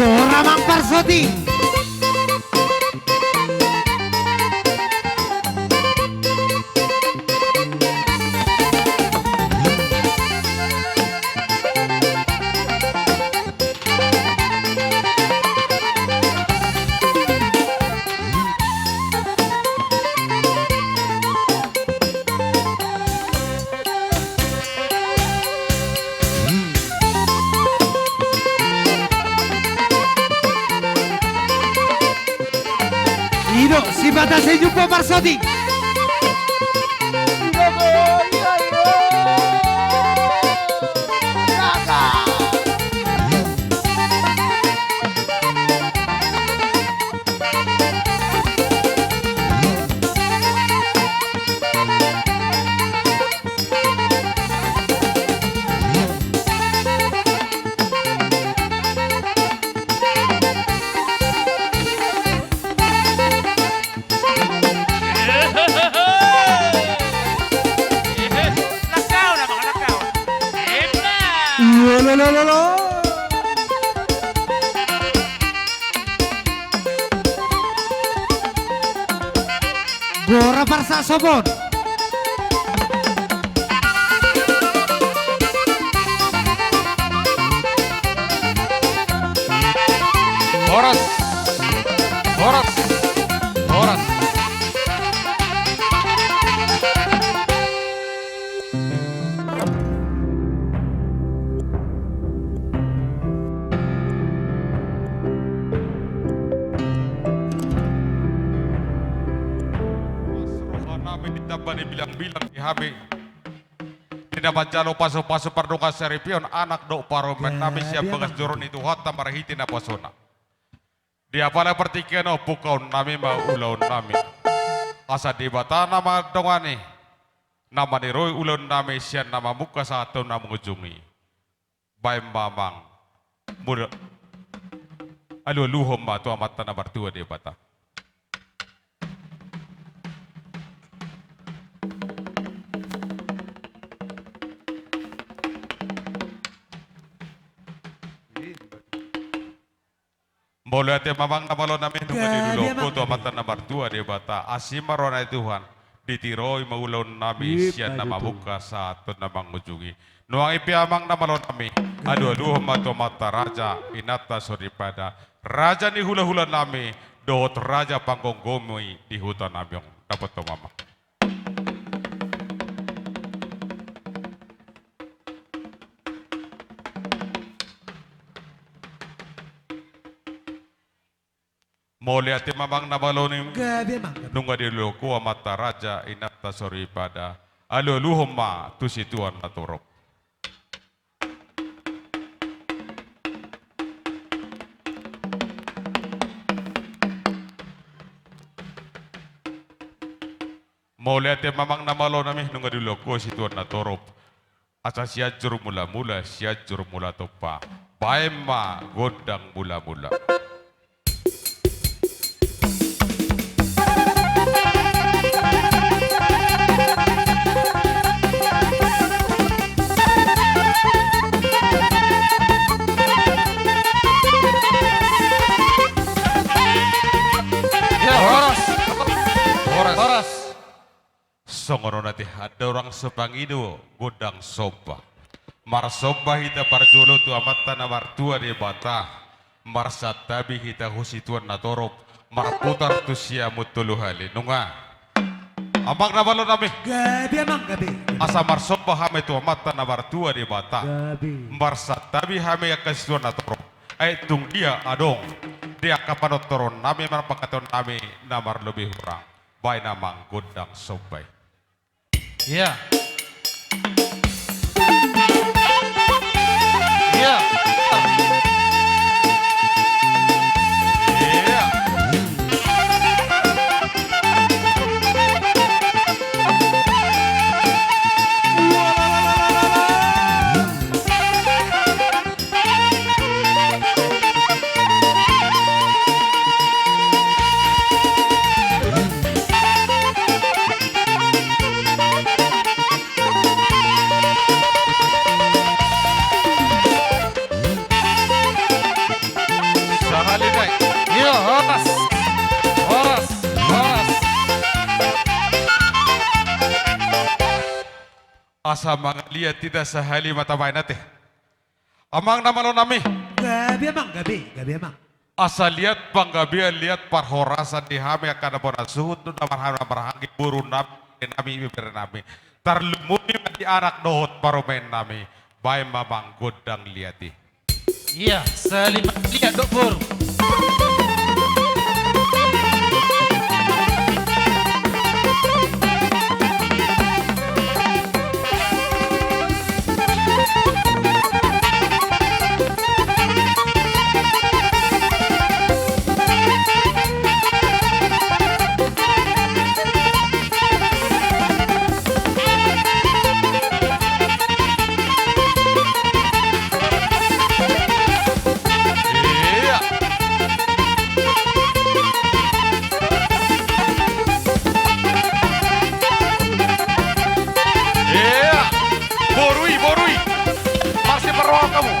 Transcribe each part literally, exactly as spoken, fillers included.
Ora, Amang Parsoti. I do, Sipata Sejumpa Parsoti. Gora parsasohon. Horas. Horas. Horas. Roha nami ditamba ni bilang-bilang di hami. Di na manjalo pasu-pasu pardongan saripeon anak dohot parumaen nami sian bagas joro ni Tuhanta marhite napasona. Di apala partingkian on pungkaon nami ma ulaon nami. Asa Debata na mandongani, na maniroi ulaon nami sian na mamungka sahat tu na mangujungi. Baen ma Amang. Mul-, alu-aluhon ma tu Amanta na martua Debata. Mauliate ma Amang na malo nami nunga diluluhon ho tu Amanta na martua Debata, asi ma roha ni Tuhan, ditiroi ma ulaon nami sian na mamungka sahat tu na mangujungi. Nuaeng pe Amang na malo nami, alu-aluhon ma tu Amanta raja, inanta soripada, raja ni hula-hula nami, dohot raja panggomgomi di huta nami on. Dapothon ma Amang. Mauliate ma Amang na malo nami. Gabe Amang, gabe. Nunga diluluhon ho Amanta raja, inanta soripada. Alu-aluhon ma tu situan na torop. Mauliate ma Amang na malo nami, nunga diluluhon ho situan na torop. Asa Sianjur Mula-mula, Sianjur Mula Tompa. Baen ma gondang mula-mula. Ya, horas. Horas. Horas. Songon on ate, andorang so pangido gondang somba, marsomba hita parjolo tu Amanta na martua Debata, marsantabi hita tu situan na torop, marputar tu siamun tolu hali. Nunga. Amang na malo nami. Gabe Amang, gabe. Asa marsomba hami tu Amanta na martua Debata. Gabe. Marsantabi hami angka situan na torop. Ai tung dia adong di angka panortoron nami, marpanghataion nami na marlobi hurang. Baen Amang gondang somba i. Iya. Iya. Iya. Asa mangaliat hita sahali ma tabaen ate. Amang na malo nami. Gabe amang, gabe, gabe amang. Asa liat panggabean, liat parhorasan di hami angka na bona suhut, na marhaha-, na marhaha-, boru nami, nami, ibebere nami. Tarlumobi ma di anak dohot parumaen nami. Baen ma amang gondang liat i. Ia, sahali ma liat dohot boru. Ia. Ia. Boru i, boru i. Marsiparrohahon hamu.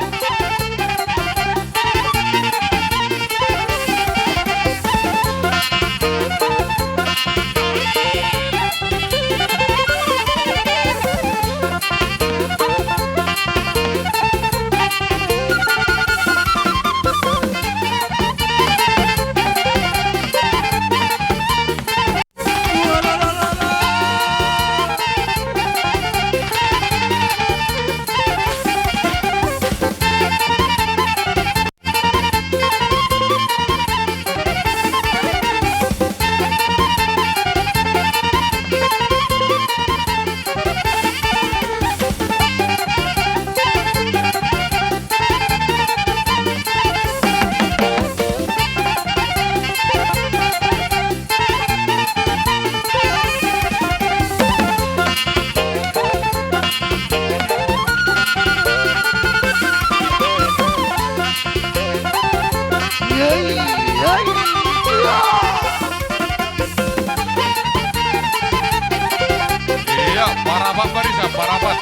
Ia, parapat barisan, parapat.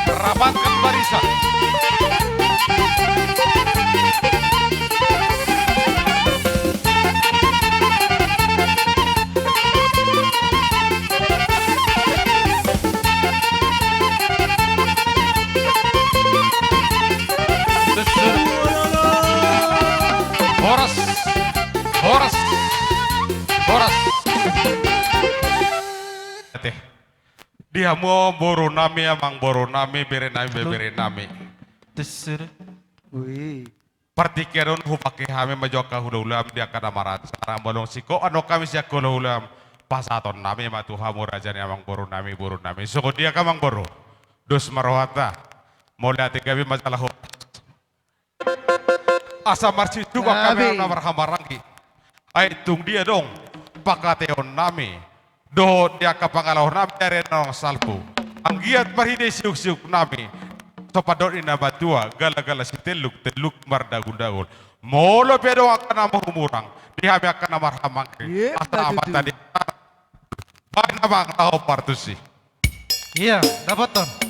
Rapatkan barisan. Horas. Horas. Horas. Ate. Di hamu boru nami, amang boru nami, bere nami, bebere nami. Tes. Wih. Partingkian on hupangke hami ma jo angka hulahulam di angka na maracara, molo singkop annon hami sian hulahulam, pasahaton nami ma tu hamu raja ni amang boru nami, boru nami. Songon dia angka amang boru. Dos ma rohanta. Mauliate, gabe ma jala horas. Asa marsiusup angka na marhahamaranggi. Ai tung dia do pangkataion nami dohot di angka pangalaho nami di ari na naeng salpu. Anggiat marhite siuksiuk nami, so pandok ni na matua, galagala sitelluk, telluk mardagundagul. Molo pe adong angka na humurang di hami angka na marhahamaranggi, asa amanta di baen amang na hombar tusi. Ia, dapothon.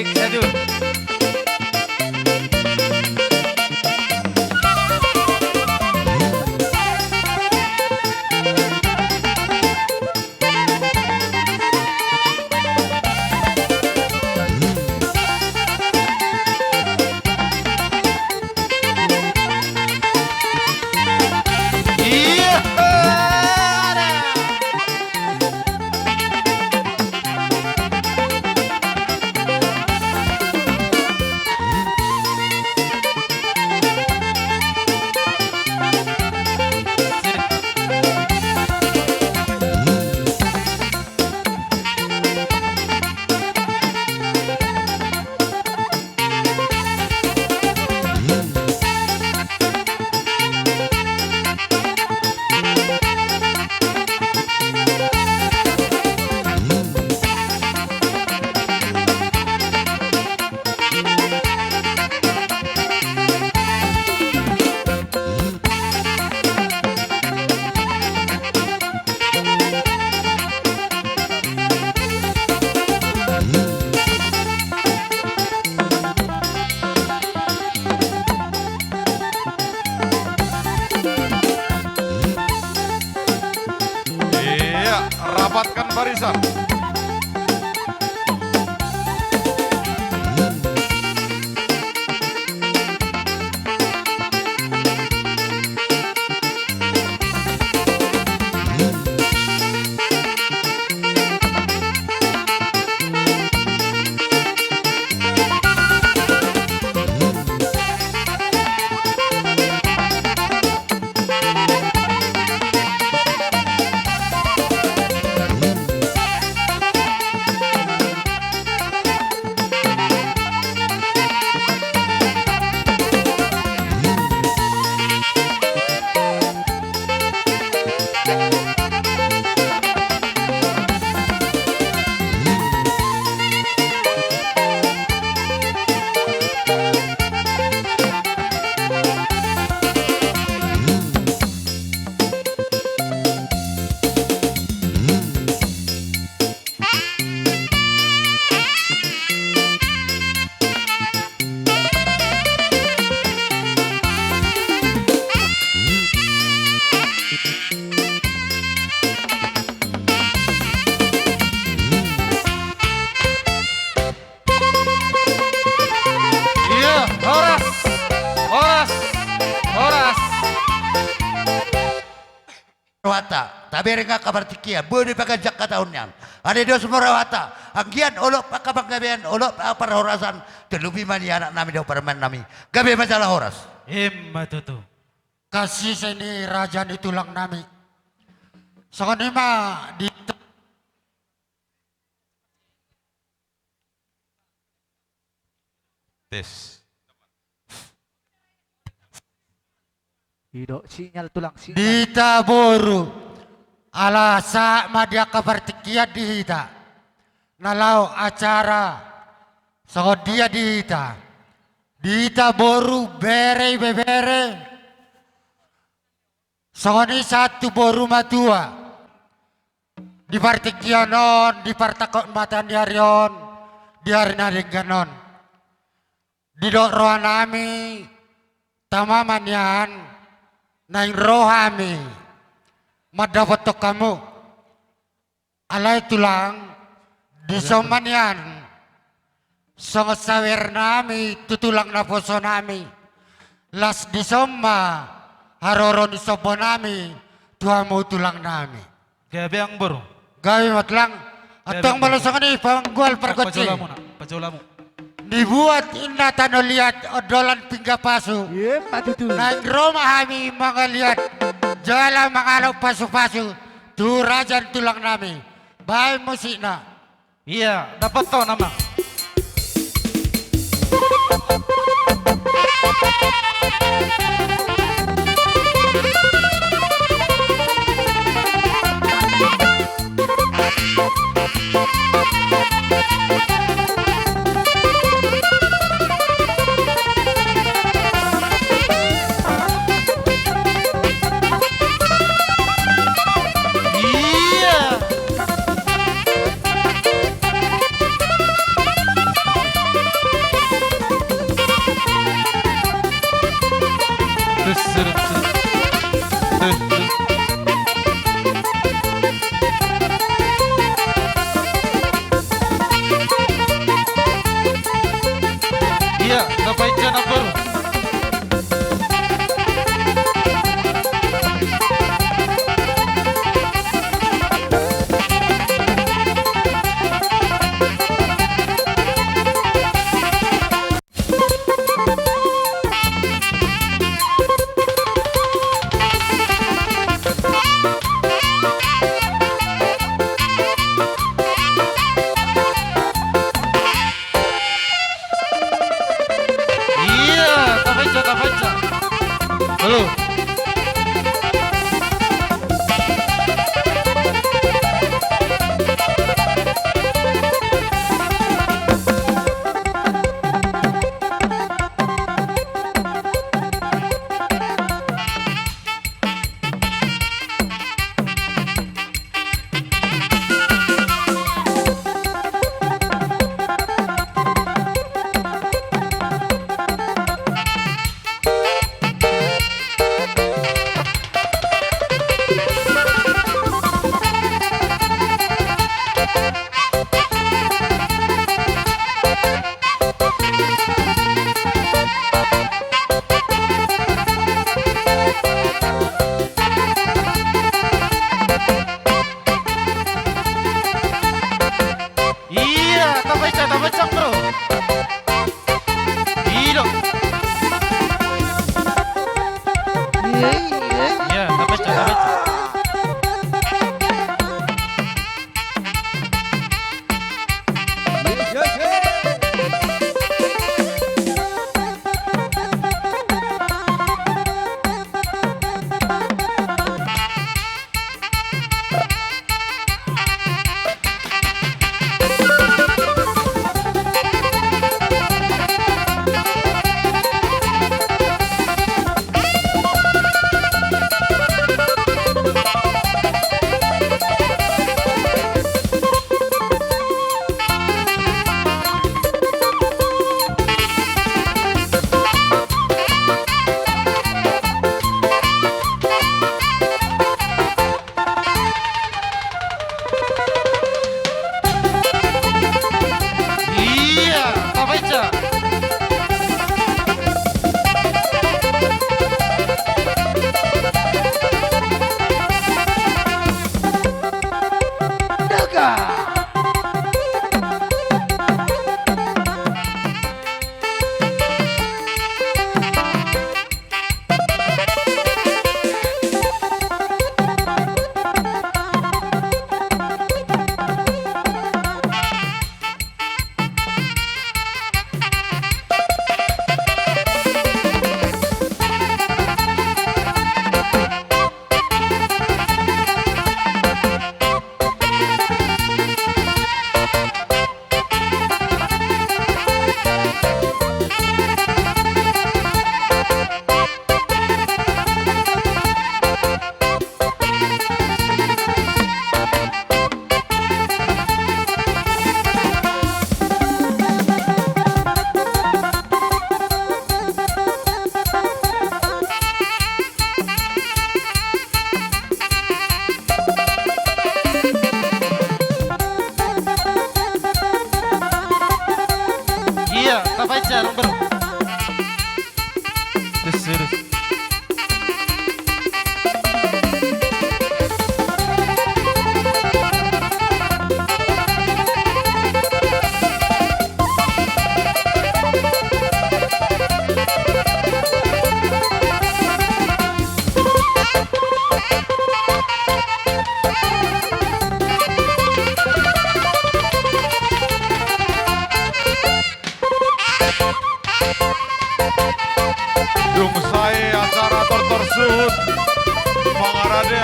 Satu. Iya, rapatkan barisan. Iya, horas, horas, horas. Rohanta, tabereng angka partingkian, boi dipaganjang angka taon nian. Asa dos ma rohanta, anggiat olo angka panggabean, olo angka parhorasan, terlebih ma di anak nami dohot parumaen nami. Gabe ma jala horas. Ima tutu. Kasih seni raja ni tulang nami. Songon i ma di Tes. Ido sinyal tulang, sinyal. Di hita boru, ala sahat ma di angka partingkian di hita na laho acara songon dia di hita. Di hita boru, bere, ibebere, songon i sahat tu boru matua. Di partingkian on, di partangkok mata ni ari on, di ari na denggan on, didok roha nami, tama ma nian, naeng ro hami mandapothon hamu. Alai tulang, dison ma nian songon sawer nami tu tulang naposo nami. Las dison ma haroro ni somba nami tu hamu tulang nami. Gabe, amangboru. Gabe ma tulang. Gabe, amangboru. Antong molo songon i, panggual pargonsi. Pajaulamu na, pajaulamu. Dibuat inna tano liat, ondolan pinggan pasu. Ima tutu. Naeng ro ma hami mangaliat jala mangalap pasupasu tu raja ni tulang nami. Baen musikna. Iya, dapothon, amang. Iya.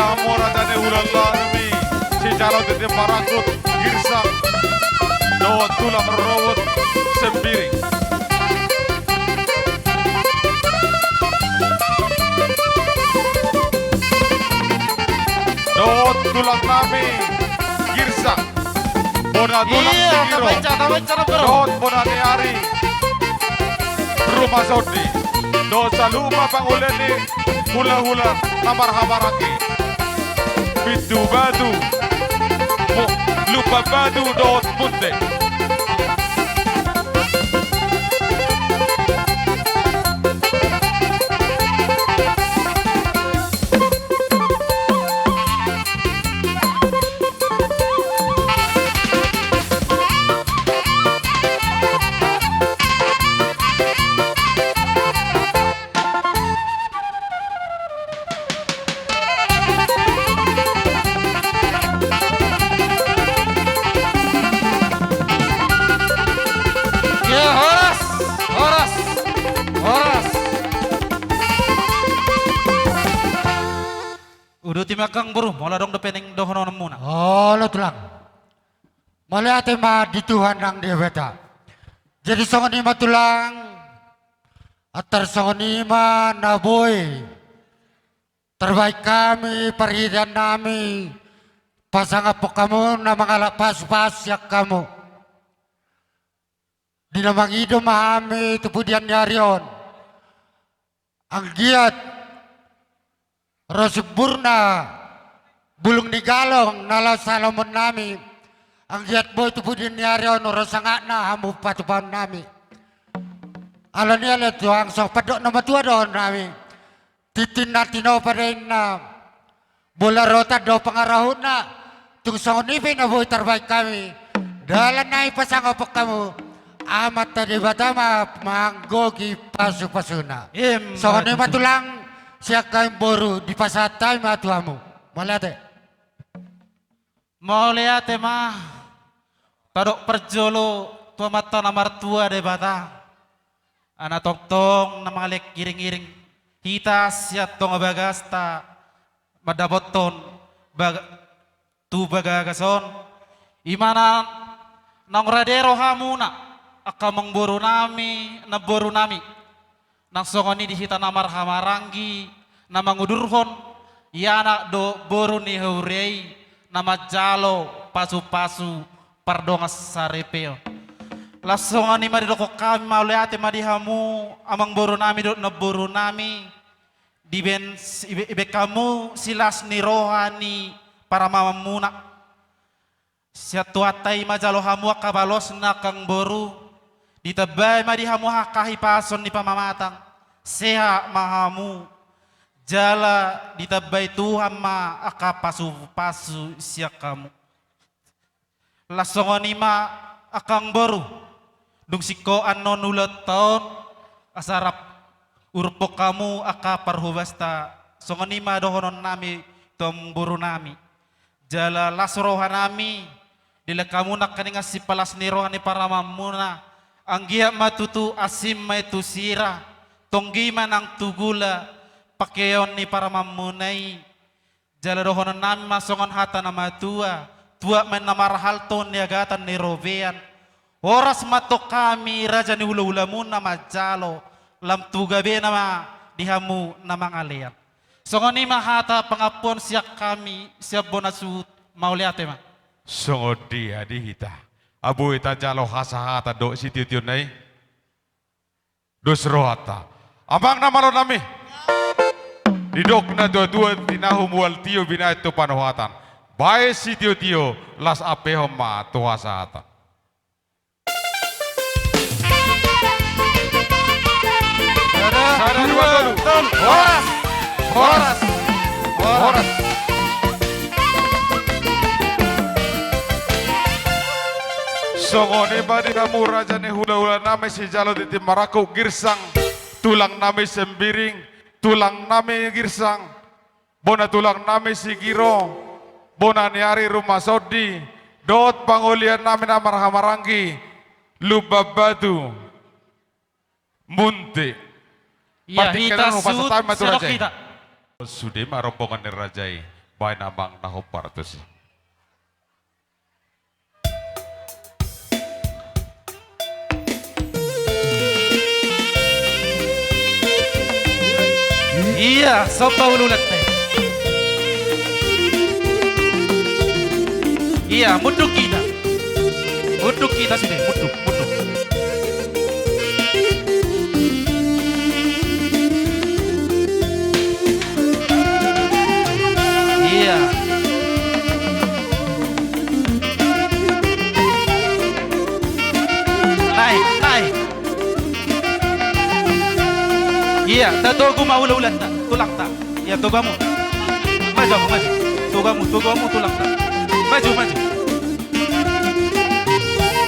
Hamu raja ni hulahula nami, sijalo tintin marangkup, girsang dohot tulang rorobot Sembiring. Dohot tulang nami, girsang. Bona tulang. Iya, Singiro. Tabaca, tabaca, bro. Dohot bona ni ari Rumah Sondi. Dohot saluhut pangoli ni hulahula na marhahamaranggi. Pintu Batu, Mu-, Lumban Batu dohot Munte. Ya, horas, horas, horas. Uduti ma, angka amangboru, molo adong dope naeng dohononmuna. Olo, tulang. Mauliate ma di Tuhan nang Debata. Jadi songon i ma, tulang, antar songon i ma na boi tarbahen hami parhitaan nami pasangaphon hamu na mangalap pasupasu sian hamu. Di na mangido ma hami tu pudian ni ari on, anggiat ro sumburna bulung ni galong na laho sialomoon nami, anggiat boi tu pudian ni ari on ro sangapna hamu patupaon nami. Alani i ale tulang, songon pandok na matua dohonon nami: Tintin na tinopa dainna, bola rotan do pangarahutna. Tung songon i pe na boi tarbahen hami, dalan nami pasangaphon hamu, Amanta Debata ma manggohi pasupasuna. Emma tutu. Songon i ma, tulang, sian hami boru dipasahat hami ma tu hamu. Mauliate. Mauliate ma. Tadok parjolo tu Amanta na martua Debata, na tongtong na mangalehon iringiring hita sian tonga bagasta mandapothon bag-, tu bagagas on. I ma na naung rade rohamuna, angka amangboru nami, namboru nami, nang songon i di hita na marhahamaranggi, na mangudurhon anak dohot boru ni huria i, na manjalo pasupasu pardongan saripeon. Laos songon i ma didokhon hami, mauliate ma di hamu amangboru nami dohot namboru nami, dibahen, dibahen hamu silas ni roha ni paramamanmuna. Sian Tuhanta i ma jalo hamu angka balosna, angka amangboru, ditambai ma di hamu angka hahipason ni pamamatang, sehat ma hamu, jala ditambai Tuhan ma angka pasupasu sian hamu. Laos songon i ma, angka amangboru, dung singkop annon ulaonta on, asa rap uruphon hamu angka parhobasta, songon i ma dohonon nami tu amangboru nami. Jala las roha nami, dilehon hamu nangkiningan sipalas ni roha ni paramamanmuna, anggiat ma tutu asi ma i tu sira, tonggi ma nang tu gula, pangkeon ni paramamanmuna i. Jala dohonon nami ma songon hata na matua: Tuat ma inna marhalto, niagatan ni robean. Horas ma antong hami raja ni hulahulamuna manjalo, lam tu gabena ma di hamu na mangalean. Songon i ma hata pangampuon sian hami sian bona suhut, mauliate ma. Songon dia di hita, abo hita jalo hasahatan dohot sitiotionna i. Dos rohanta. Amang na malo nami. Didok na tuatua: Tinahu mual tio, binahen tu panohatan. Bahen sitiotio, las ampehon ma tu hasahatan. Sada, dua, tolu. Horas. Horas. Horas. Songon i ma di hamu raja ni hulahula nami sijalo tintin marangkup, girsang tulang nami Sembiring, tulang nami girsang, bona tulang nami Sigiro, bona ni ari Rumah Sondi, dohot pangolian nami na marhahamaranggi, Lumban Batu. Munte. Ia, partingkian hita on hupasahat hami ma tu raja i. Sude ma rombongan ni raja i. Baen amang na hombar tusi. Ia, somba hulahulanta. Ia, munduk hita. Munduk hita sude, munduk, munduk. Ia. Naek, naek. Ia, tatogu ma hulahulanta, tulangta. Ia, togu hamu. Maju hamu, maju. Togu hamu, togu hamu, tulangta. Maju, maju.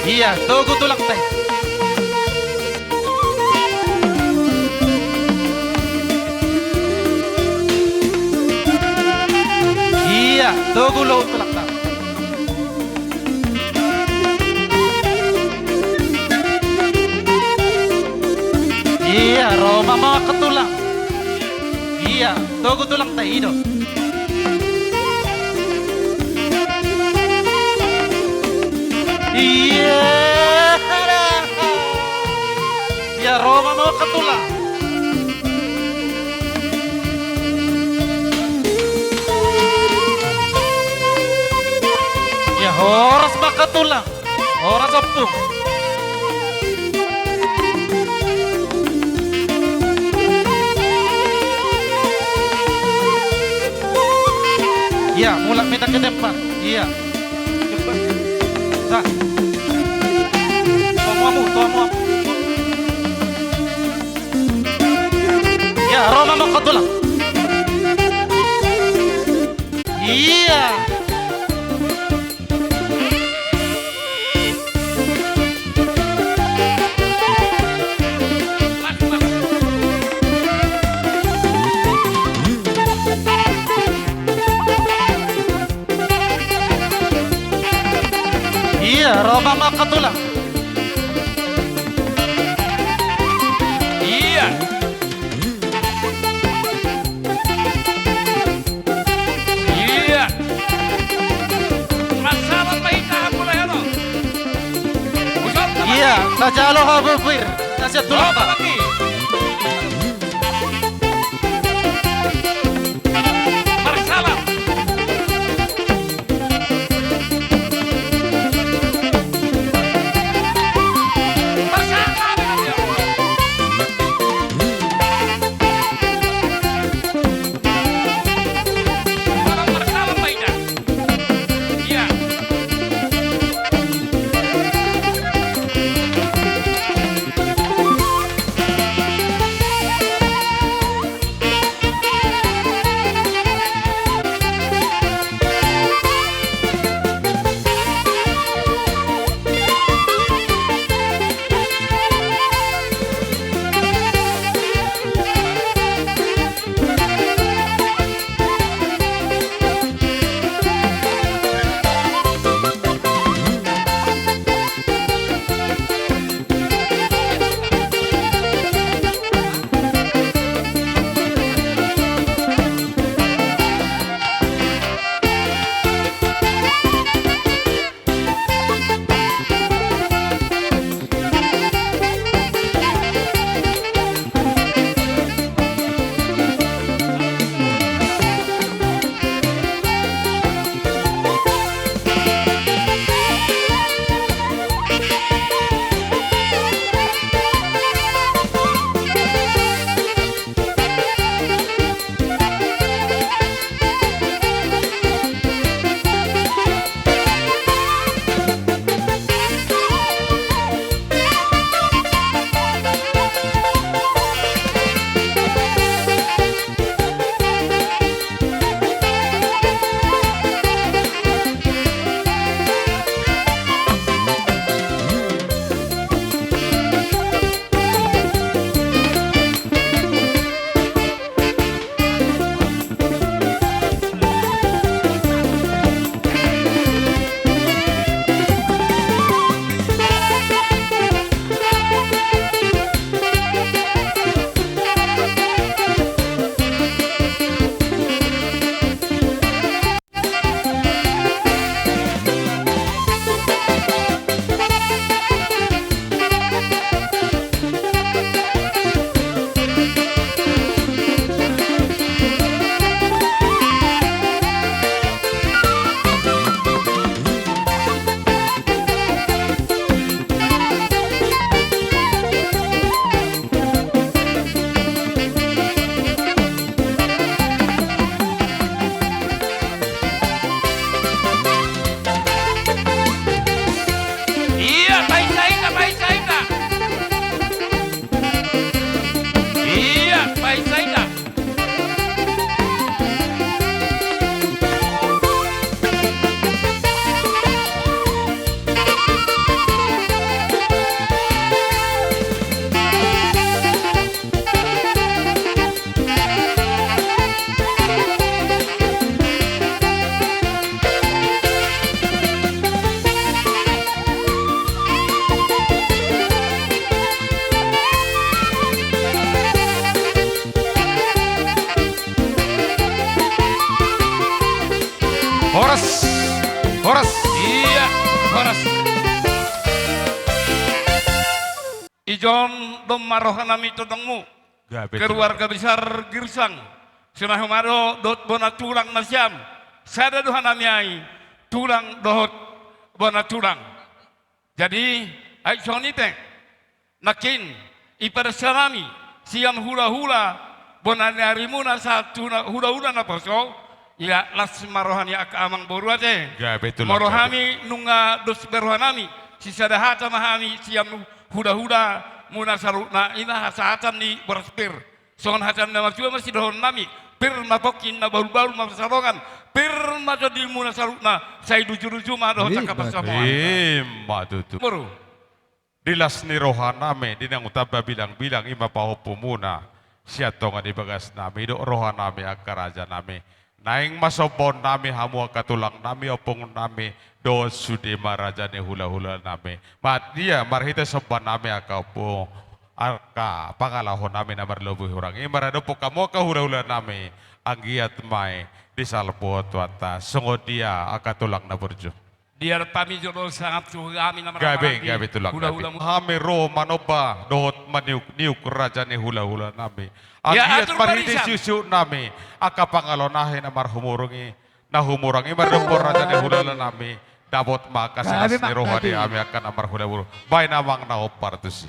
Ia, togu tulangta. Ia, togu lohut tulangta. Ia, ro ma amang angka tulang. Ia, togu tulangta, i do. Ia, ia, ro ma amang angka tulang. Ia, horas ma angka tulang. Horas ompung. Ia, mulak ma hita ke tempat. Ia. Tempat. Dah. Tua hamu, tua hamu. Ia, ro ma amang angka tulang. Ia. Ia, ro ma amang angka tulang. Ia. Ia. Marsalam ma hita, hamu lae, hamu. Ia, tajalo hamu pir. Tasian tulang, Pak. Marsalam. Horas. Ijon do ma rohanami tondongmu. Gabe tulang. Keluarga besar Girsang. Songon i ma do dohot bona tulang nasiam. Sada do hanami ai, tulang dohot bona tulang. Jadi, ai songon i pe. Nangkin, i parsanami, sian hulahula, bona ni arimuna sahat tu na, hulahula naposo, ia las ma roha ni angka amangboru ate. Gabe tulang, gabe. Molo hami nunga dos be rohanami, sisada hata ma hami sian hulahula muna saluhutna, i ma hasahatan ni boras pir. Songon hata ni na matua ma sidohononnami, pir ma pongki, na bahulbahul ma pansalongan, pir ma tondimuna saluhutna, sai luju-luju ma dohot angka pansamotan. I ma tutu. Boru. Di las ni rohanami, di naung tamba bilang-bilang, i ma pahompumuna sian tonga ni bagasnami dohot rohanami angka rajanami. Naeng ma sombaonnami hamu angka tulangnami, ompungnami, dohot sude ma raja ni hulahulanami. Marhite, marhite sombanami angka ompu, angka pangalahonami na marlobi hurang i, maradophon hamu angka hulahulanami, anggiat ma i disalpu Tuanta. Songon dia angka tulang na burju? Dia pami jolo sangap tu hami na marhahamaranggi. Gabe, gabe tulang, gabe. Hulahulamuna. Hami ro manomba dohot maniukniuk raja ni hulahulanami. Ia, anggiat atur marhite barisan. Siusiuknami angka pangalahonami na marhumurung i, na humurang i, maradophon raja ni hulahulanami, dapot ma angka, gabe, las ni roha di hami angka na marhulahula. Baen amang na ompar tusi.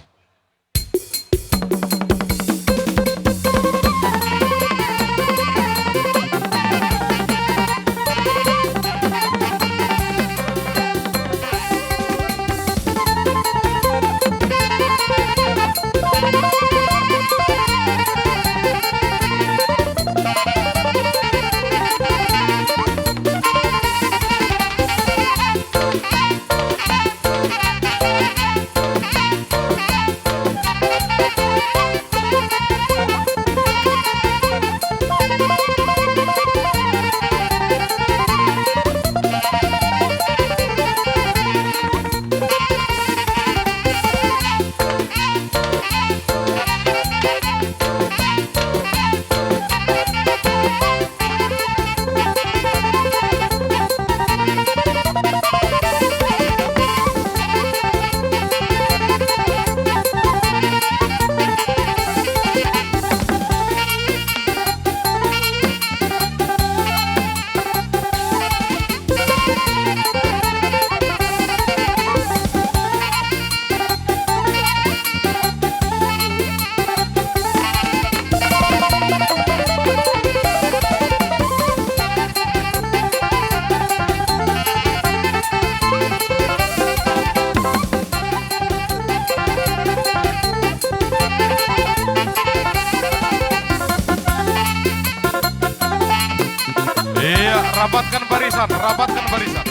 Iya, rapatkan barisan, rapatkan barisan.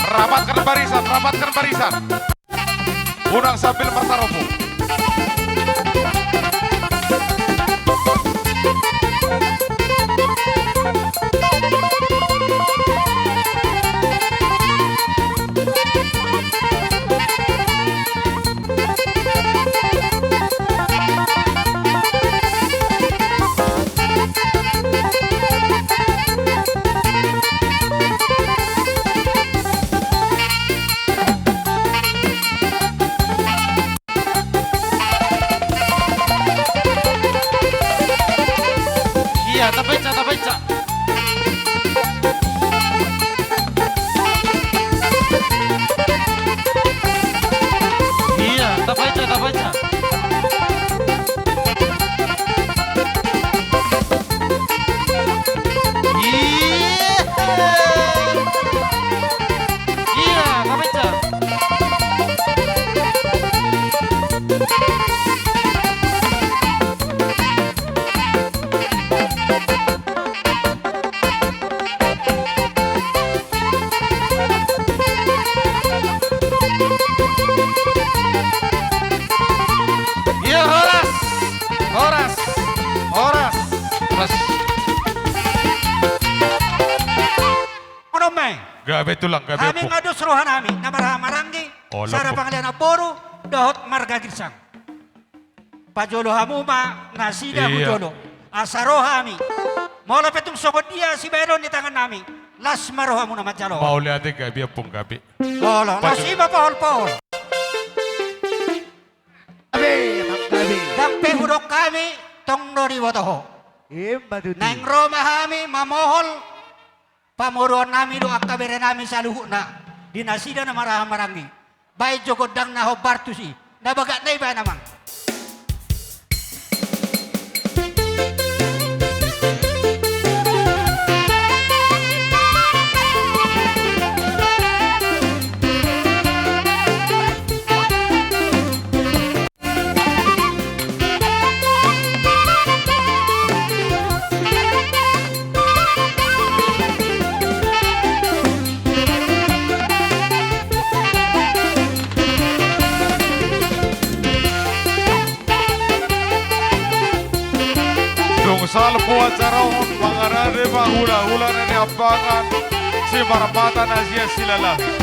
Rapatkan barisan, rapatkan barisan. Unang sambil martarombo. Iya, tapainsa, tapainsa. Iya, tapainsa, tapainsa. Iya. Iya, tapainsa. Iya, horas. Horas. Horas. Horas. Ono ma i. Gabe tulang, gabe. Hami ompung. Nga dos rohanami na marhahamaranggi. Olo, sada ompung. Pangalian boru dohot marga Girsang. Pajolo hamu ma nasida. Iya. Hujolo. Asa ro hami. Molo pe tung songon dia sibahenon ni tangannami, las ma rohamuna manjalo. Mauliate gabe, Ompung, gabe. Olo, las i ma pahol-pahol. Gabe, Amang, gabe. Ndang pe hudok hami, tong do diboto ho. Ima tutu. Naeng ro ma hami mamohol pamoruonnami dohot angka berenami saluhutna, di nasida na marhahamaranggi. Baen jo gondang na hombar tusi, na bagak na ibaen, Amang. Dung salpu acara on, mangarade ma hulahula na niambangan, simarmata na sian Silalahi.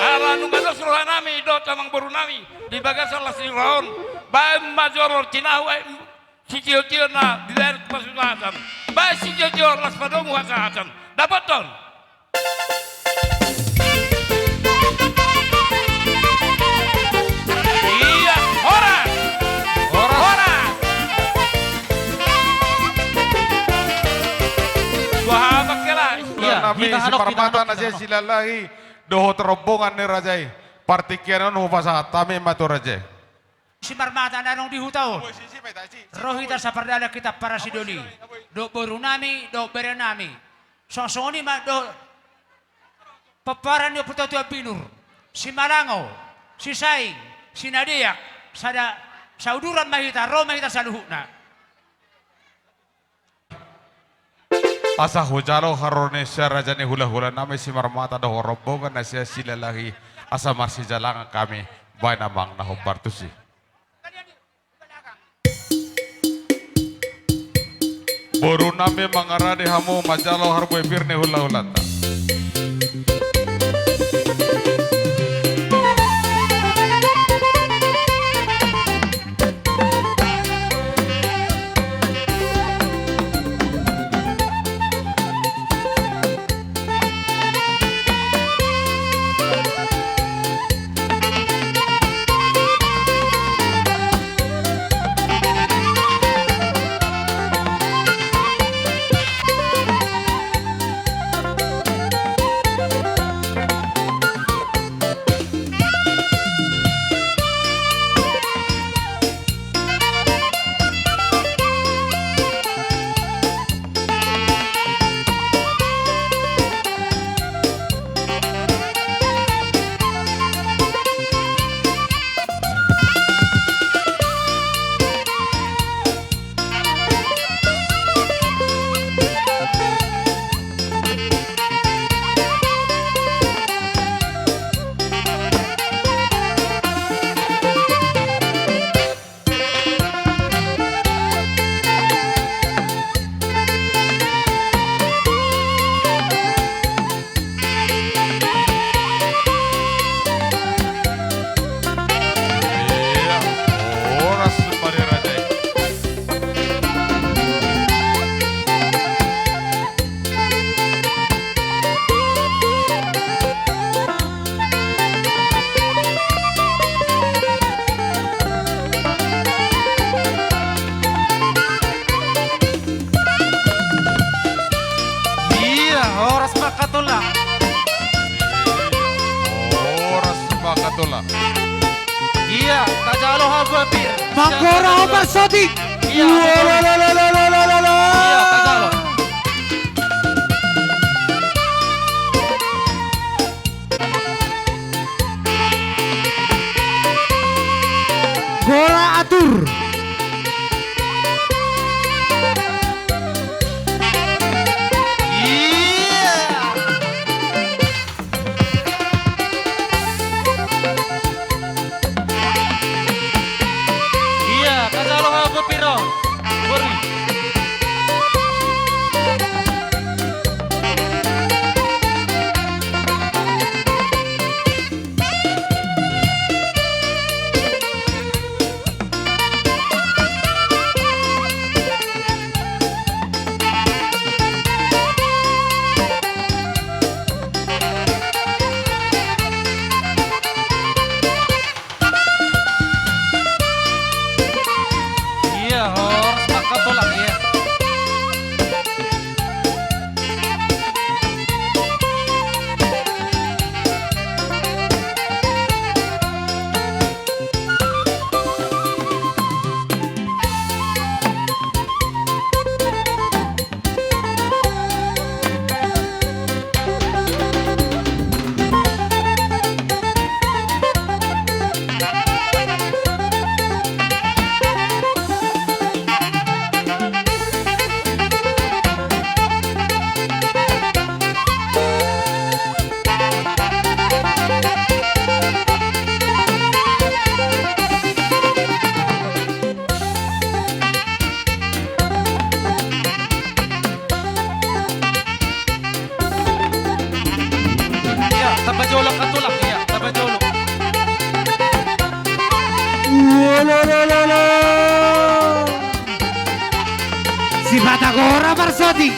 Ala nunga dos rohanami dohot amangborunami di bagasan las ni roha on, baen ma jolo tinahu, eh, sitio-tio na dibaen tu pasu-pasuan, baen sitio-tio las padomu hasahatan. Dapothon. Iya, horas. Horas. Horas. Dua habak kela. Iya, nami hita hanok, hita Simarmata hanok, na hita hanok. Silalahi dohot rombongan ni raja i. Partingkian on hupasahat hami ma tu raja i. Simarmata na adong di huta on. Ro hita sapardalan hita parasidoli. Dohot borunami, dohot berenami. Songon i ma dohot pomparan ni ompunta Tuan Binur. Simalango, Sisaing, Sinadeak, sada sauduran ma hita, ro ma hita saluhutna. Asa hujalo haroro ni sian raja ni hula-hula nami Simarmata dohot rombongan na sian Silalahi, asa marsijalangan hami baen amang na hombar tusi. Boru nami, mangarade hamu manjalo harbue pir ni hula-hulanta. Ia, horas ma hatulang. Horas ma hatulang. Ia, tajalo harbue pir. Manggora ombak sotik. Ia, ia, tajalo. Gora atur. Ia. Ia, tajalo harbue pir on. Bori. Arsati.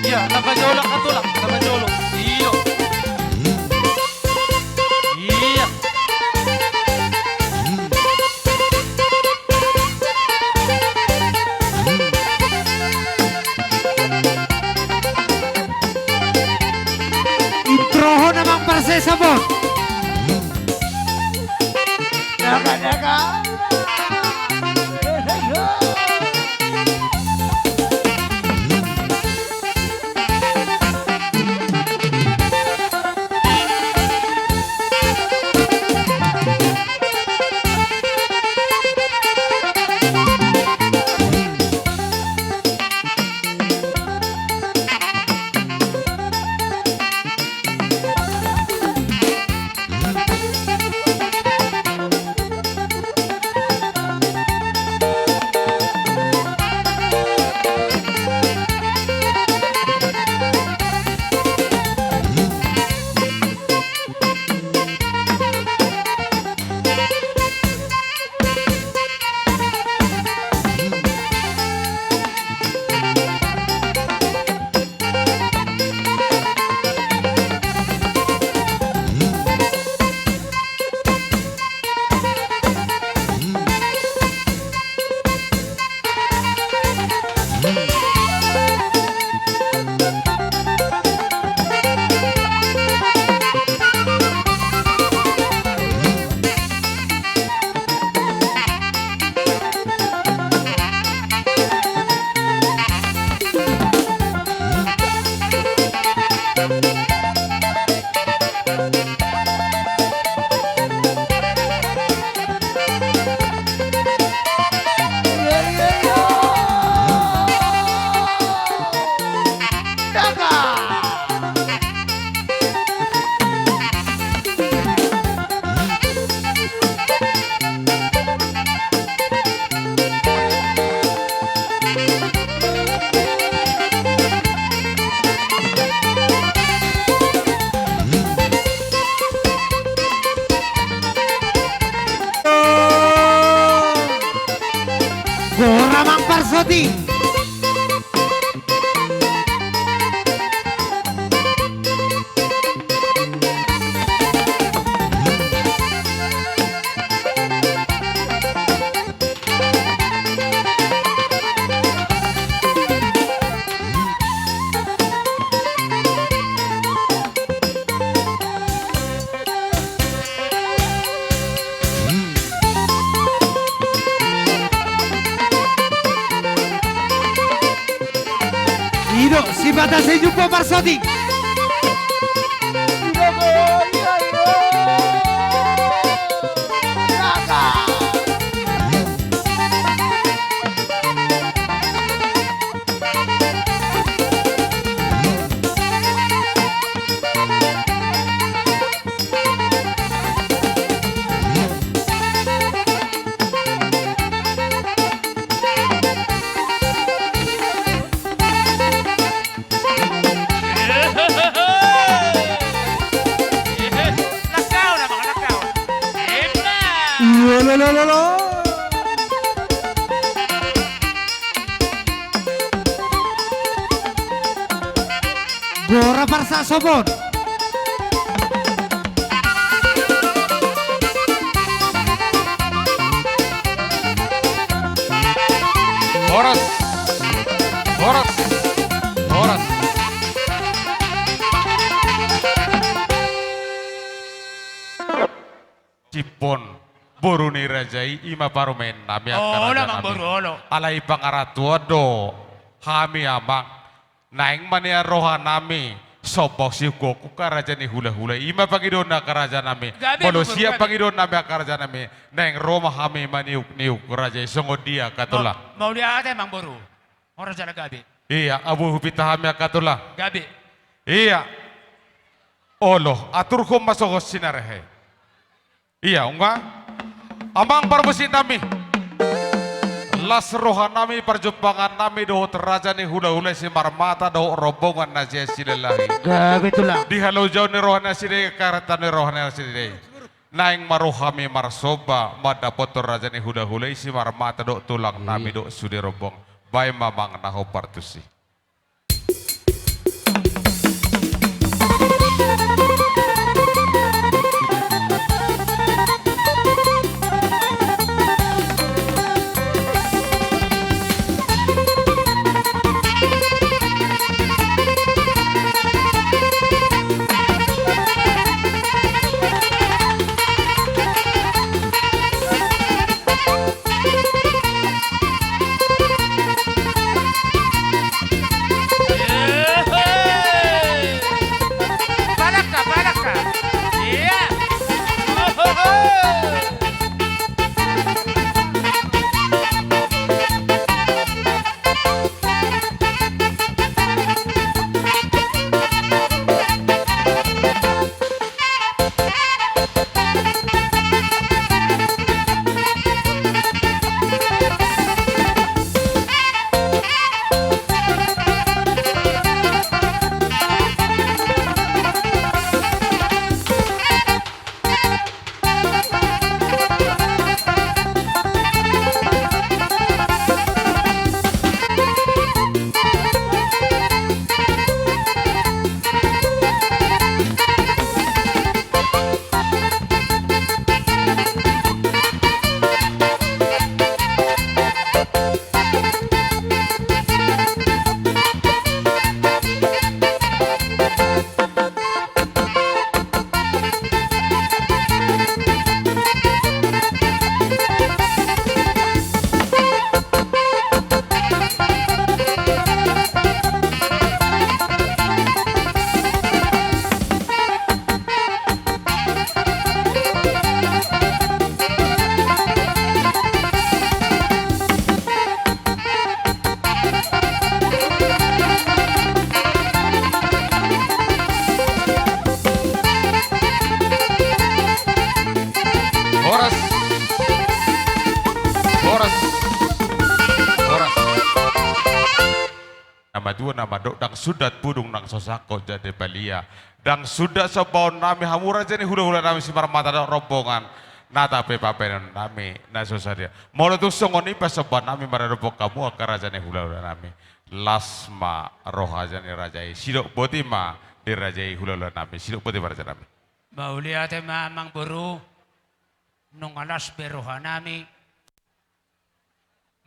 Iya, tamba jolo, Katulang, tamba jolo. Iyo. Iya. Introhon amang parsesa, Bos. Daga, daga. Goar amang parsoti. I do, sipata sai jumpa parsoti. Lo, lo, lo, lo. Gora parsasobon. Horas. Horas. Horas. Sipon, boru ni raja i, i ma parumaen nami angka raja nami. Olo, amang boru, olo. Alai pangarantoan do hami, amang. Naeng ma nian roha nami somba siukkukkuk angka raja ni hulahula i. I ma pangidoan ni angka raja nami. Gabe, amang boru, gabe. Molo siap pangidoan nami angka raja nami, naeng ro ma hami maniukniuk raja i, songon dia, angka tulang. Ma-, mauliate, amang boru. Ora jala gabe. Ia, abu hupita hami, angka tulang. Gabe. Ia. Olo, aturhon ma songon sinarehe. Ia, nunga. Amang parmusik nami. Las roha nami, parjumpangan nami dohot raja ni hulahula i, Simarmata dohot rombongan na sian Silalahi. Gabe, tulang. Di halojaon ni roha nasida i, kareta ni roha nasida i. Naeng ma ro hami marsomba mandapothon raja ni hulahula i, Simarmata dohot tulang nami dohot sude rombongan. Baen ma, amang, na hombar tusi. Balaka, balaka. Ia. Ohoho. Horas. Horas. Horas. Na matua na mandok, ndang sundat pudung nang so sangkot jala balia. Ndang sundat sombaon nami hamu raja ni hulahula nami Simarmata dohot rombongan. Na tape papenon nami na so sadia. Molo tung songon i pe sombaon nami maradophon hamu angka raja ni hulahula nami. Las ma roha ni raja i. Sidok boti ma di raja i hulahula nami. Sidok boti ma raja nami. Mauliate ma, amang boru. Nunga las be roha nami.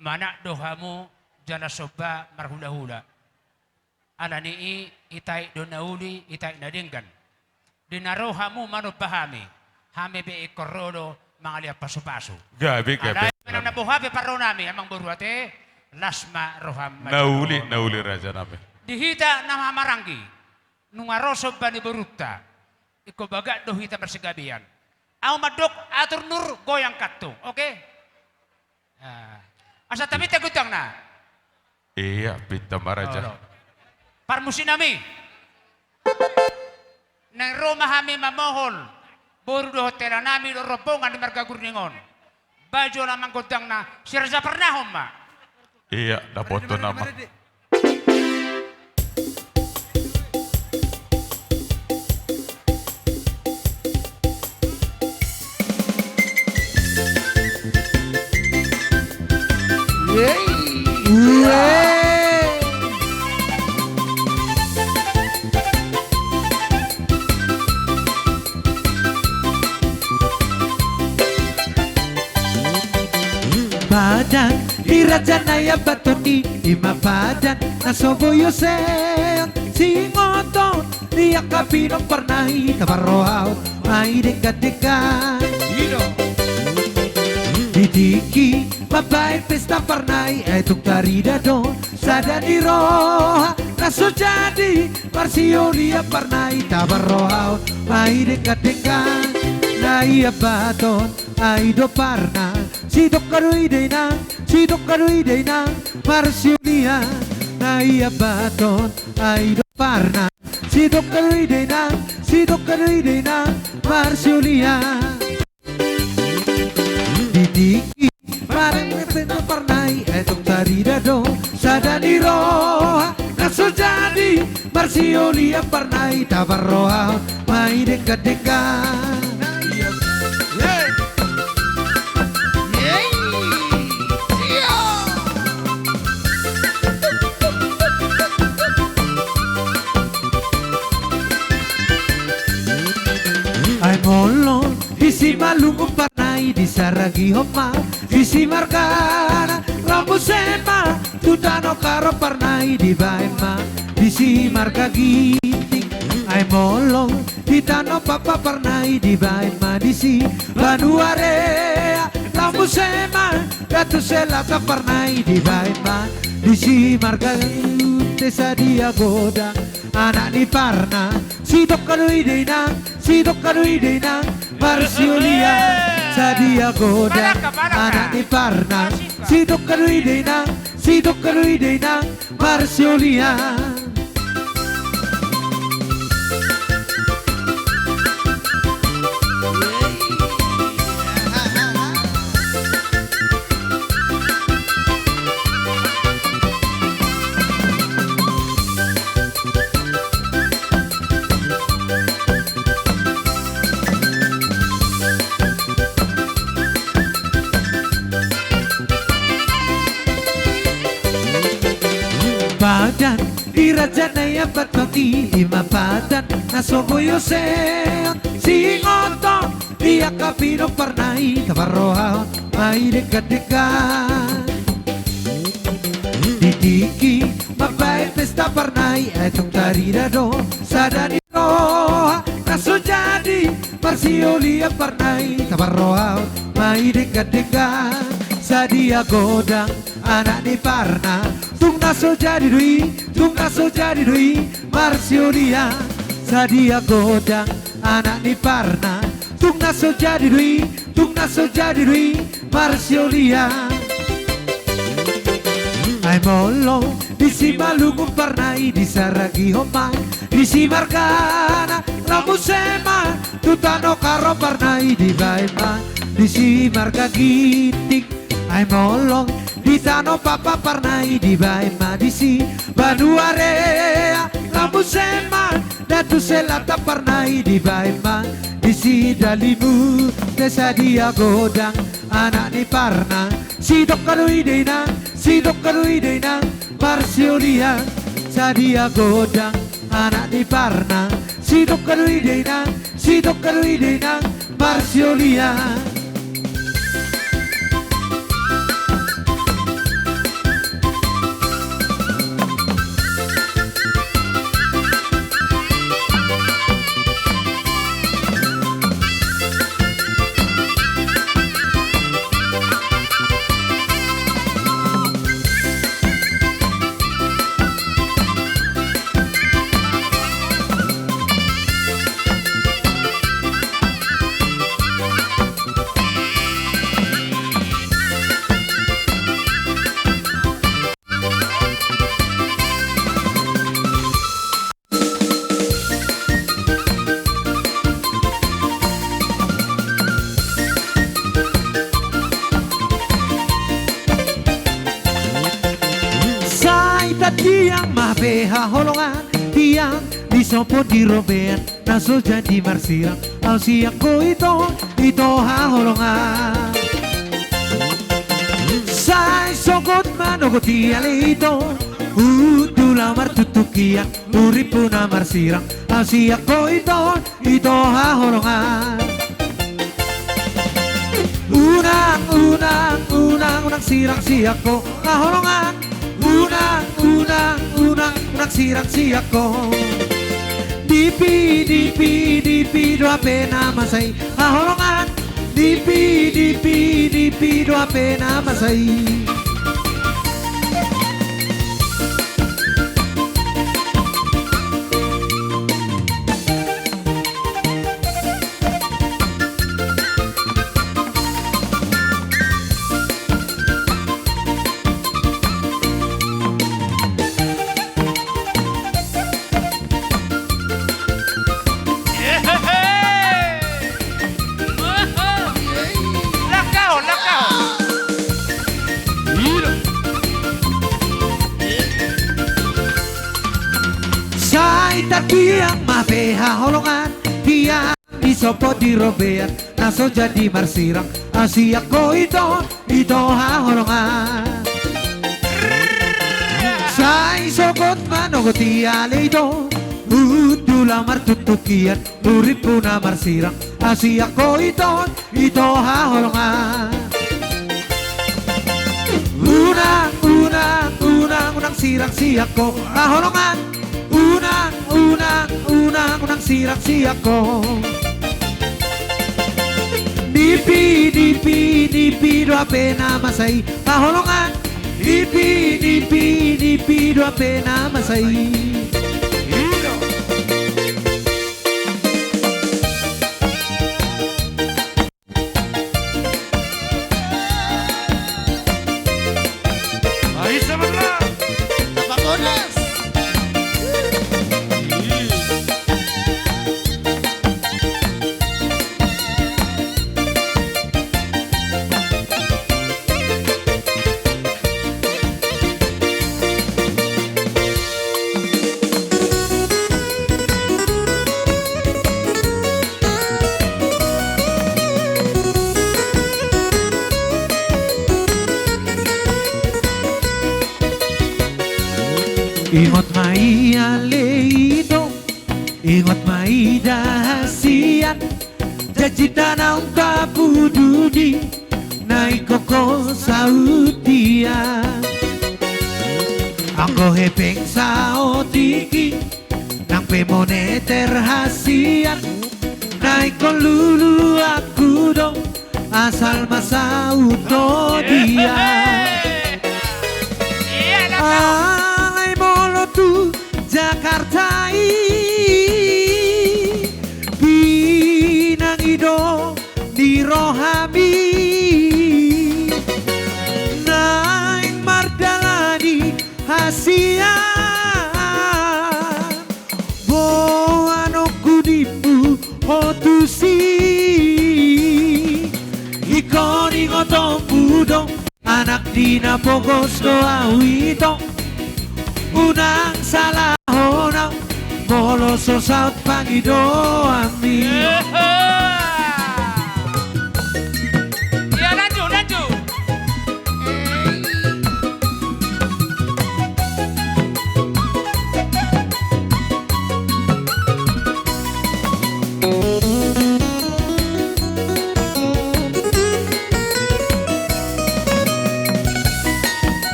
Manat do hamu jala somba marhulahula. Ala ni i, i Taik do na uli, i Taik na denggan. Di na ro hamu manomba hami, hami be ingkon ro do mangalean pasupasu. Gabe, gabe. Alai manang na boha pe parro nami, amang boru, ate, las ma roham. Na uli, na uli raja nami. Di hita na marhahamaranggi, nunga ro somba ni borunta, ingkon bagak do hita marsigabean. Ahu mandok, atur nur goyang kantung, oke? Ah. Asa tapinta gondangna. Ia, pinta ma raja. Olo. Parmusik nami. Naeng ro ma hami mamohol boru dohot hela nami dohot rombongan di marga Gurning on. Baen jolo amang gondangna, si raja pernahon ma. Ia, dapothon amang. Padan di raja na i ambaton i, i ma padan na so boi oseon. Singoton di angka pinompar na i, taparrohahon ma i denggan-denggan. Di tingki mambaen pesta parna i, ai tung tarida do sada ni roha na so jadi marsiolian parna i, taparrohahon ma i denggan-denggan. Na i ambaton ai do parna, sidokka do i da inang, sidokka do i da inang marsiolian. Na i ambaton ai do parna, sidokka do i da inang, sidokka do i da inang marsiolian. Di tingki mambaen pesta parna i, ai tung tarida do sada ni roha na so jadi marsiolian parna i, taparrohahon ma i denggan-denggan. Ai molo disi ma lungun parna i, disaragihon ma disi margana, ro muse ma tu tano Karo parna i, dibaen ma disi marga Ginting. Ai molo di tano Papa parna i, dibaen ma disi banua Rea, ro muse ma Datu Selatan parna i, dibaen ma disi marga Ute. Sadia godang anak ni parna, sidokka do i da inang, sidokka do i da inang marsiolian. Sadia godang anak ni parna, sidokka do i da inang, sidokka do i da inang marsiolian. Padan di raja na i ambaton i, i ma padan na so boi oseon. Singoton di angka pinompar na i, taparrohahon ma i denggan-denggan. Di tingki mambaen pesta parna i, ai tung tarida do sada ni roha na so jadi marsiolian parna i, taparrohahon ma i denggan-denggan. Sadia godang anak ni parna, tung na so jadi do i, tung na so jadi do i marsiolian. Sadia godang anak ni parna, tung na so jadi do i, tung na so jadi do i marsiolian. Ai molo disi ma lungun parna i, disaragihon ma disi margana, ro muse ma tu tano Karo parna i, dibaen ma disi marga Ginting. Ai molo di tano Papa parna i, dibaen ma disi banua Rea, ro muse ma Datu Selatan parna i, dibaen ma disi Dalimun. Te sadia godang anak ni parna, sidokka do i da inang, sidokka do i da inang marsiolian. Sadia godang anak ni parna, sidokka do i da inang, sidokka do i da inang marsiolian. Sai tandiang ma be haholongan, tiang di sopo di robean, na so jadi marsirang au sian ho ito, ito haholongan. Sai sogot manogoti ale ito, hundul au martutukian, uripuna marsirang au sian ho ito, ito haholongan. Unang, unang, unang, Unang sirang sian ho haholongan. Unang, unang, unang, unang sirang sian ho. Dipi, dipi, dipi do hape na masa i haholongan. Dipi, dipi, dipi do hape na masa i. Sai tarbiang ma hape haholongan, biang di sopo di robean, na so jadi marsirang, asi anggo ito, ito haholongan. Sai sogot manogot i ale ito, hundul au martuktuk hian, hurimpu na marsirang, asi anggo ito, ito haholongan. Unang, unang, unang, unang sirang sian ho haholongan. Unang, unang, unang, unang sirang sian ho. Dipi, dipi, dipi do hape na masa i haholongan. Dipi, dipi, dipi do hape na masa i. Ingot ma i ale ito, ingot ma i da hasian, janjinta naung tapudun i, na ingkon ho saut ia. Anggo hepeng saotik i, nang pe moneter hasian, na ingkon luluanku do, asal ma saut ho dia. Alai molo tu Jakarta i, pinangi do di rohami, naeng mardalani hasian, boanonku nimmu ho tusi. Ingkon ingotonmu do, anak di na pogos do au ito, unang salahon au molo so saut pangidoanmi. Ia, lanjut, lanjut.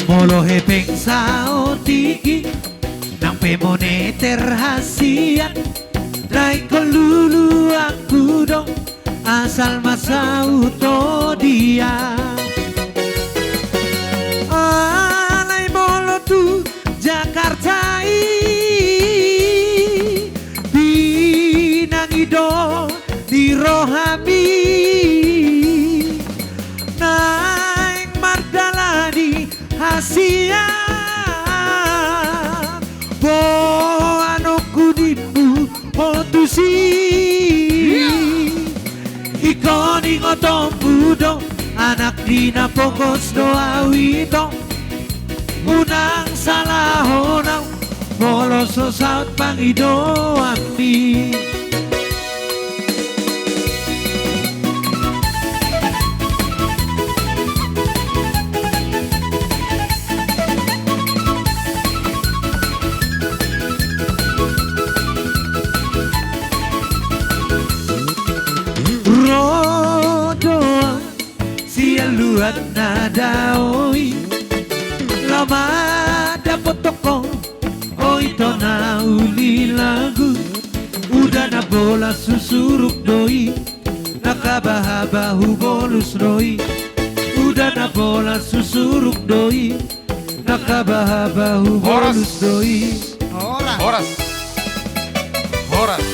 Molo hepeng saotik i, nang pe moneter hasian, na ingkon luluanku do, asal ma saut ho dia. Alai molo tu Jakarta i, pinangi do di rohami, naeng mardalani hasian, boanonku nimmu ho tusi. Ingkon ingotonmu do, anak di na pogos do au ito, unang salahon au molo so saut pangidoanmi. Na daoi, laho mandapothon ho, o ito na uli lagu. Uda na bolas husuruk do i, na habahaba hubolus do i. Uda na bolas husuruk do i, na habahaba hubolus do i. Horas. Horas. Horas.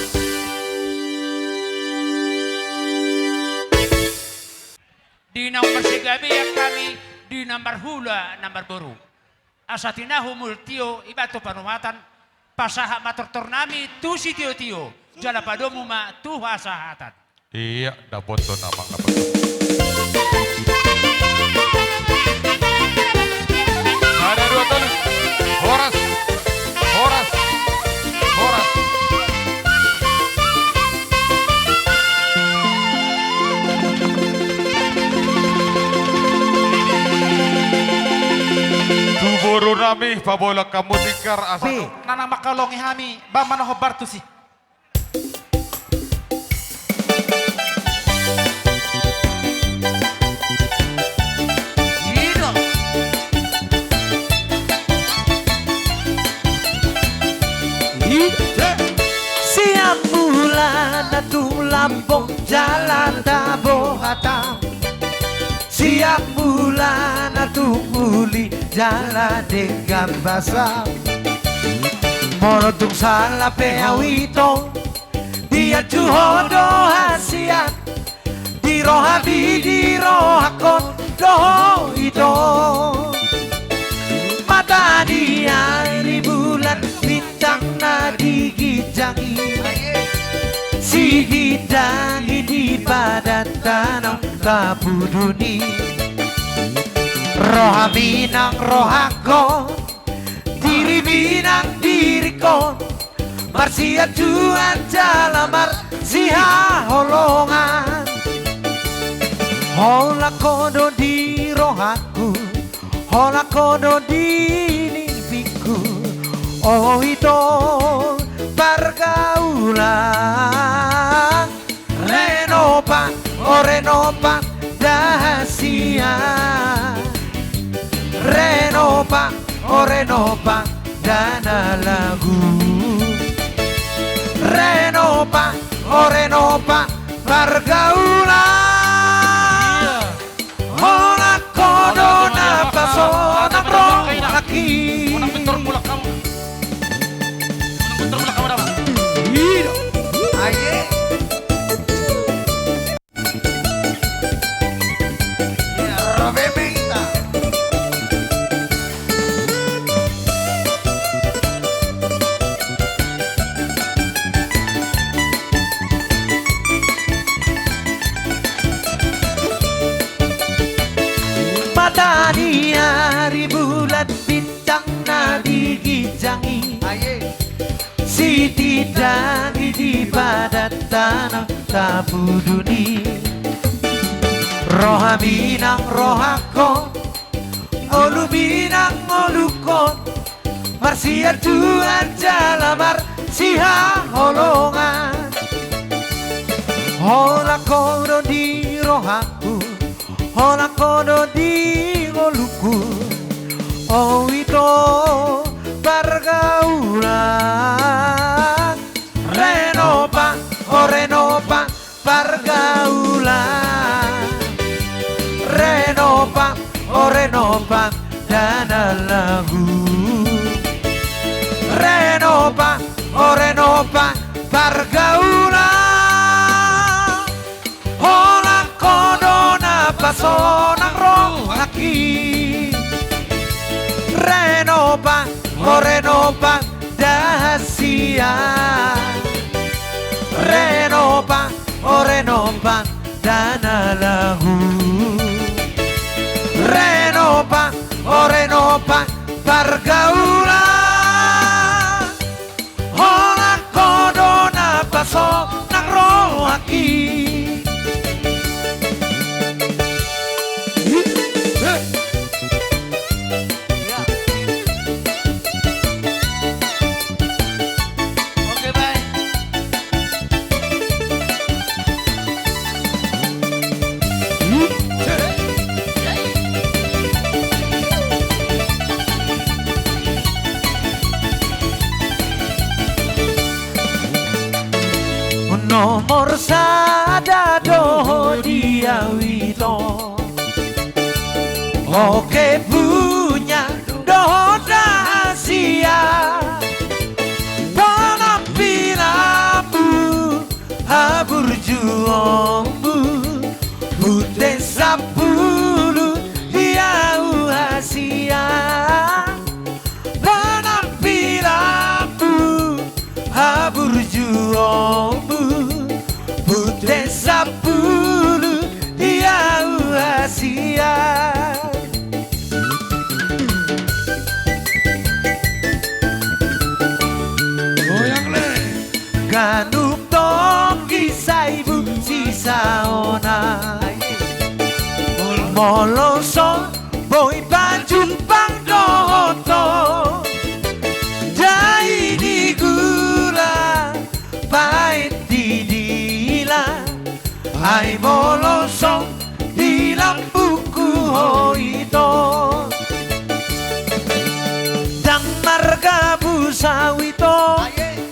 Di na marsigabe hami, di na marhula na marboru. Asa tinahu mul tio, iba tu panuhatan, pasahat ma tortor nami tu sitiotio, jala padomu ma tu hasahatan. Ia, dapothon nama dapothon. Sada, dua, tolu. Horas. Horas. Horas. Tu boru nami, pabolak hamu tikar asa. Pe, na, na mangkaholongi hami, bahen ma na hombar tusi. Siap mula na tung lambok jala tabo hata. Siap mula na tung uli jala denggan basa. Molo tung sala pe au ito, dianju ho do hasian, di rohami di rohangkon do ho ito. Mata ni ari bulan bintang na di ginjang i, siginjang i di badan tano tapudun i. Rohami nang rohangkon, dirimi nang diringkon, marsianjuan jala marsihaholongan. Holan ho do di rohangku, holan ho do di nipingku, o ito pargaulan. Renopa, o renopa, da hasian. Renopa, o renopa, da na lagu. Renopa, o renopa, pargaulan. Holan ho do na pasonang rohangki. Mata ni ari bulan bintang na di ginjang i, siginjang i di badan tano tapudun i. Rohami nang rohangkon, ngolumi nang ngolungkon, marsianjuan jala marsihaholongan. Holan ho do di rohangku, holan ho do di ngolungku, o ito pargaulan. Renopa, o renopa, pargaulan. Renopa, o renopa, da na lagu. Renopa, o renopa, pargaulan. Holan ho do na pasonang rohangki. Renopa, o renopa, da hasian. Renopa, o renopa, da na lagu. Renopa, o renopa, pargaulan. Holan ho do na pasonang rohangki. Nomor sada do ho di au ito. Oke punya dohot rahasia. Penampilanmu, haburjuonmu, huteh sampulu di au hasian. Penampilanmu, haburjuonmu, huteh sampulu di au hasian. Goyang le. Ganup tonggi saibu sisaonan. Molo so boi pajumpang dohot ho, dai di gula, paet di dila, ai molo so di lambungku ho ito. Ndang margabus au ito,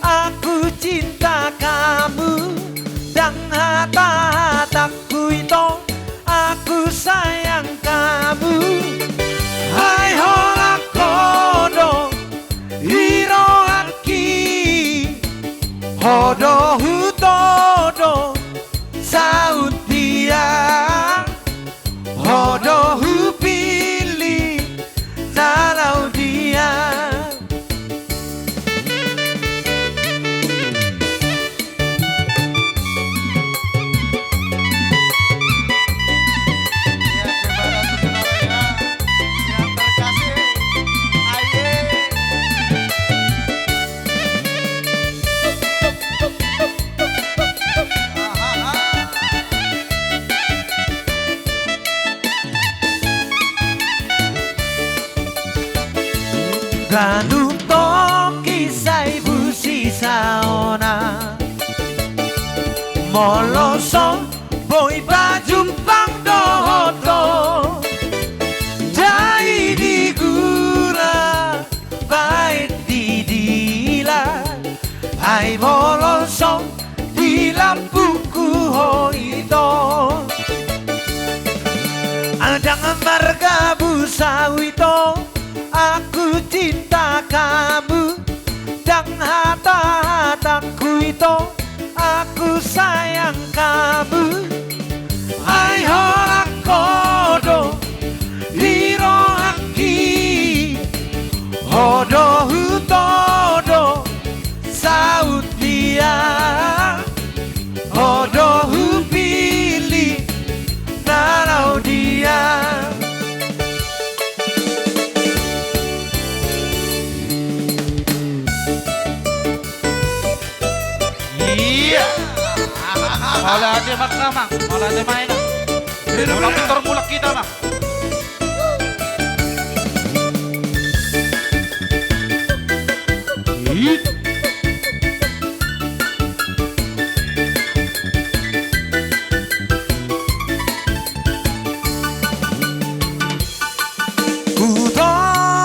aku cinta kamu. Ndang hata-hatangku ito, aku sayang kamu. Ai holan ho do di rohangki, ho do hutodo saut dia, ho do hupillit na laho dia. Ganup tonggi saibu sisaonan. Molo so boi pajumpang dohot ho, dai di gula, paet di dila, ai molo so di lambungku ho ito. Ndang margabus au ito, aku cinta kamu. Ndang hata-hatangku ito, aku sayang kamu. Ai holan ho do di rohangki, ho do hutodo saut dia, ho do hupillit na laho dia. Iya. Mauliate ma, Amang. Mauliate ma, Inang. Mulak pintor mulak hita, Amang.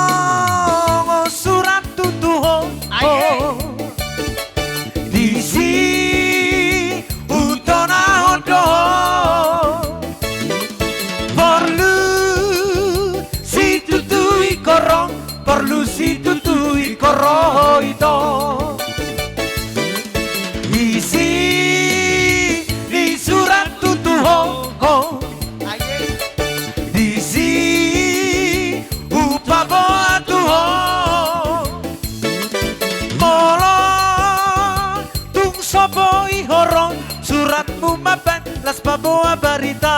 Hutongon surathu tu ho. Aye. Disi hutonahon do ho. Porlu situtu ingkon ro, porlu situtu ingkon ro ho ito. Isi ni surathu tu ho, ho. Disi hupaboa tu ho. Molo tung so boi ho ro, suratmu mambahen las paboa barita.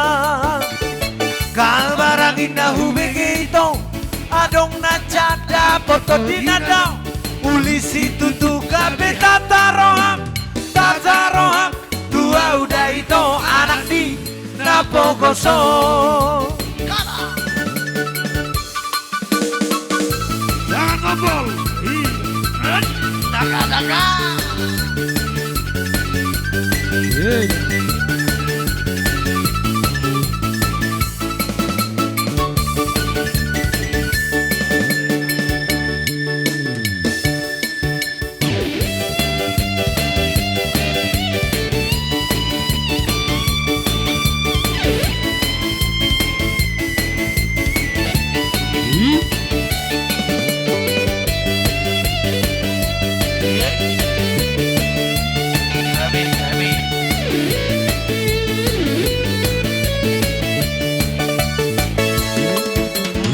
Kabar angin na hubege ito, adong na janda poton di na dao. Uli situtu gabe tataroham, tataroham tu au da ito, anak ni na pogoso. Jangan ngompol. Daga, daga.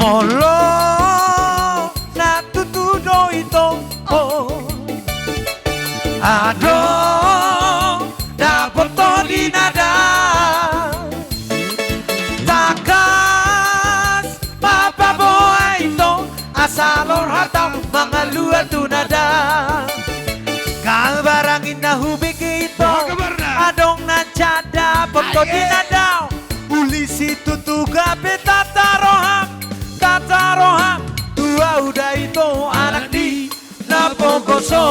Olo, na tutu do ito, oh. Adong dapoton di nada. Tangkas ma paboa ito, asa lorhatang mangalua tu nada. Gabarang i na hubege ito, gabarna. Adong na janda poton di nada. Uli situtu gabe tataroham, tataroham, tu au da ito anak ni na pogoso.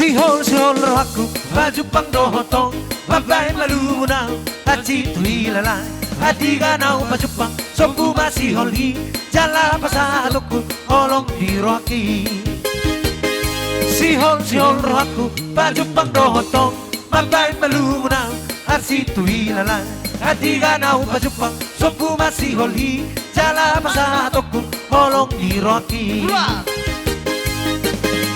Sihol, sihol rohangku, pajumpang dohot ho, mambahen malumuna, hansit tu hilala, andigan ahu pajumpang, sombu ma sihol i, jala pasahatonku, holong di rohangki. Sihol, sihol rohangku, pajumpang dohot ho, mambahen malumuna, hansit tu hilala, andigan ahu pajumpang, sombu ma sihol i, jala pasahatonku, holong di rohangki. Ura.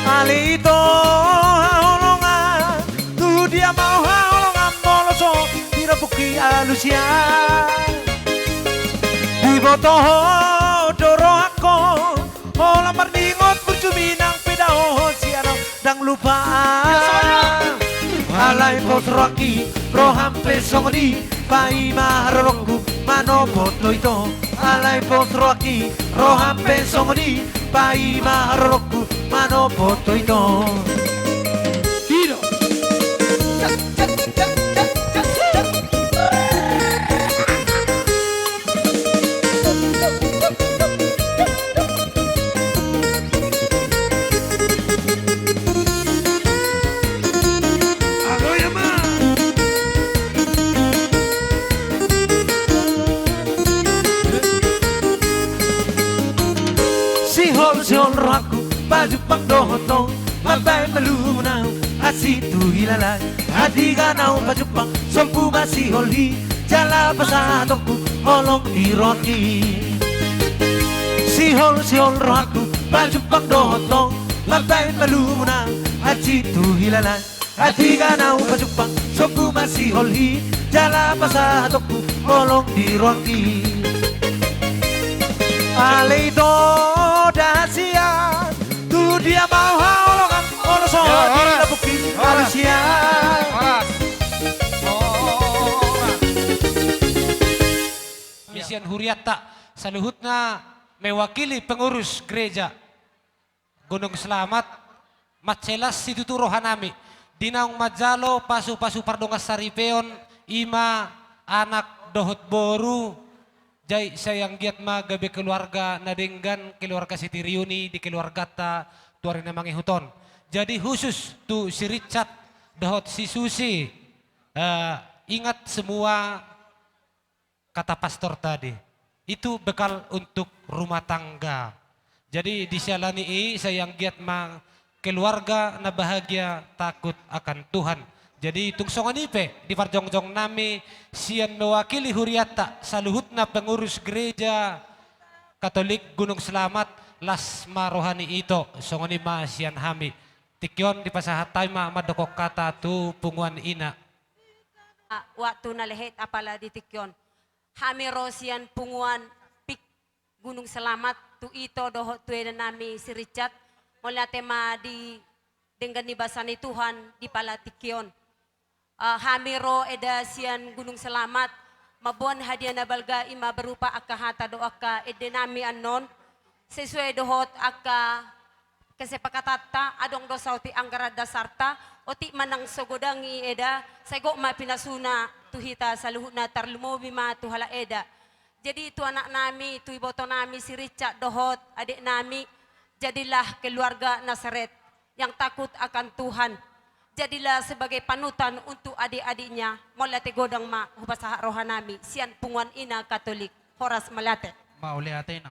Ale ito haholongan, tu dia ma haholongan molo so, di rompungki alusia. Diboto ho do rohangkon, holan marningot burju minang pe daohon sian ahu ndang lupa. Alai pos rohangki, roham pe songon i, paima haroroku, manopot do ito. Alai pos rohangki, roham pe songon i, paima haroroku, manopot do ito. Ino. Sihol, sihol rohangku, pajumpang dohot ho, mambahen malumuna, hansit tu hilala, andigan ahu pajumpang, sombu ma sihol i, jala pasahatonku, holong di rohangki. Sihol, sihol rohangku, pajumpang dohot ho, mambahen malumuna, hansit tu hilala, andigan ahu pajumpang, sombu ma sihol i, jala pasahatonku, holong di rohangki. Ale ito da sian, tu dia ma haholongan, molo so, ya, di horas, rompungki, horas, alusia. Horas. Horas. Misian hurianta, saluhutna mewakili pengurus gereja Gunung Selamat, mansai las situtu rohanami, di naung manjalo pasupasu pardongansaripeon, i ma anak dohot boru, jala sai anggiat ma gabe keluarga na denggan, keluarga sitirion i di keluarganta tu ari na mangihut on. Jadi khusus tu si Richard dohot si Susi, eh, ingat semua kata pastor tadi, itu bekal untuk rumah tangga. Jadi, disiala ni i, sai anggiat ma keluarga na bahagia, takut akan Tuhan. Jadi, tung songon i pe, di parjongjong nami, sian mewakili hurianta, saluhutna pengurus Gereja Katolik Gunung Selamat, las ma roha ni ito, songon i ma sian hami. Tingki on dipasahat hami ma mandok hata tu punguan ina. Ah, waktu na lehet apala di tingki on. Hami ro sian punguan P I K Gunung Selamat, tu ito dohot tu eda nami si Richard, mauliate ma di denggan ni basa ni Tuhan di pala tingki on. Ah, hami ro eda sian Gunung Selamat, mamboan hadiah na balga i ma berupa angka hata dohot angka ende nami annon, sesuai dohot angka kesepakatanta, adong do saotik anggaran dasarta, otik ma nang so godang i eda, sai gok ma pinasuna tu hita saluhutna, tarlumobi ma tu halak eda. Jadi tu anak nami, tu iboto nami si Richard dohot adek nami, jadilah keluarga Nasaret yang takut akan Tuhan. jadilah sebagai panutan untuk adik-adiknya. Mauliate godang ma hupasahat rohanami sian punguan ina Katolik. Horas mauliate. Mauliate na.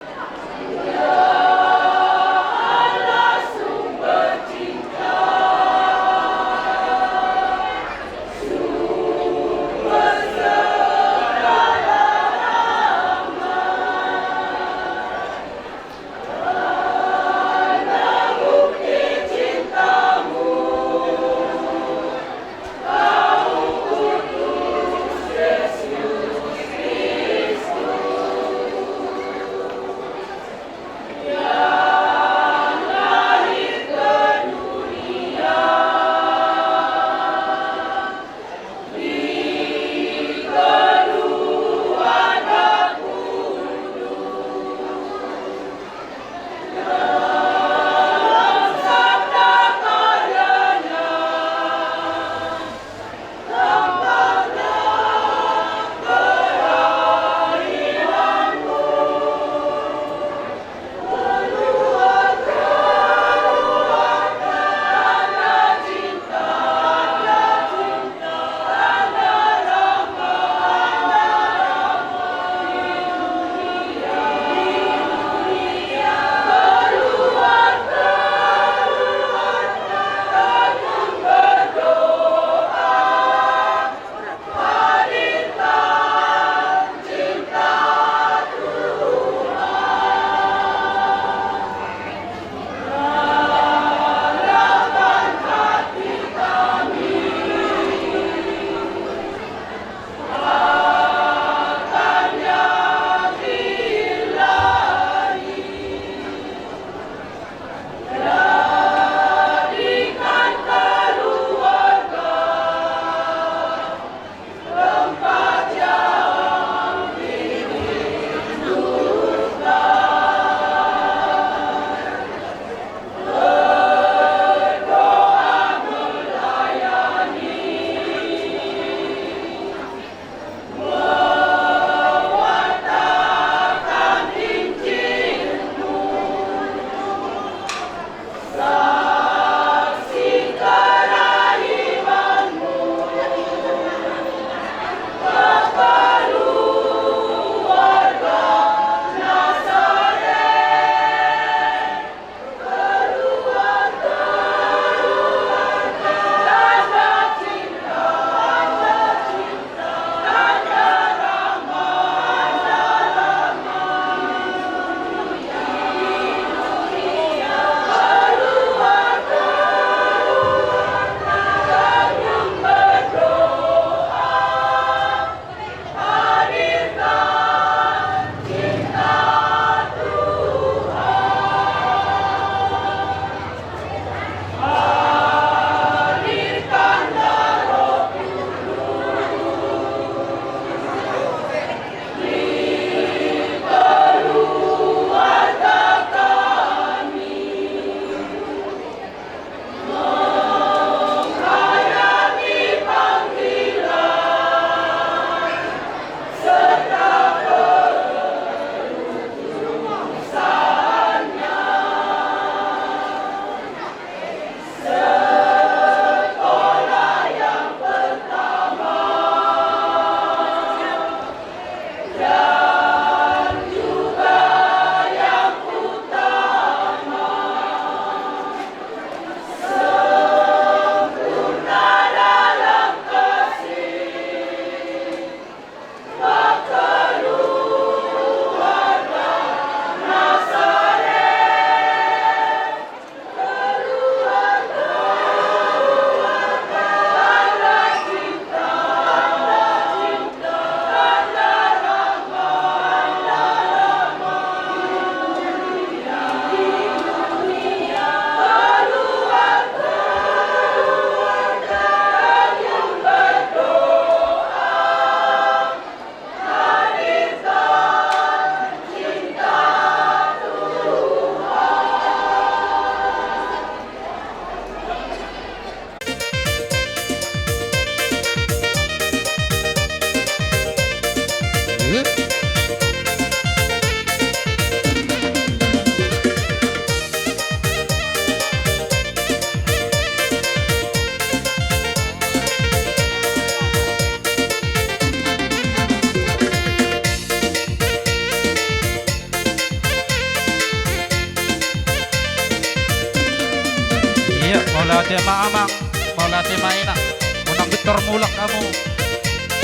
Mauliate ma amang, mauliate ma inang. Unang pintor mulak hamu.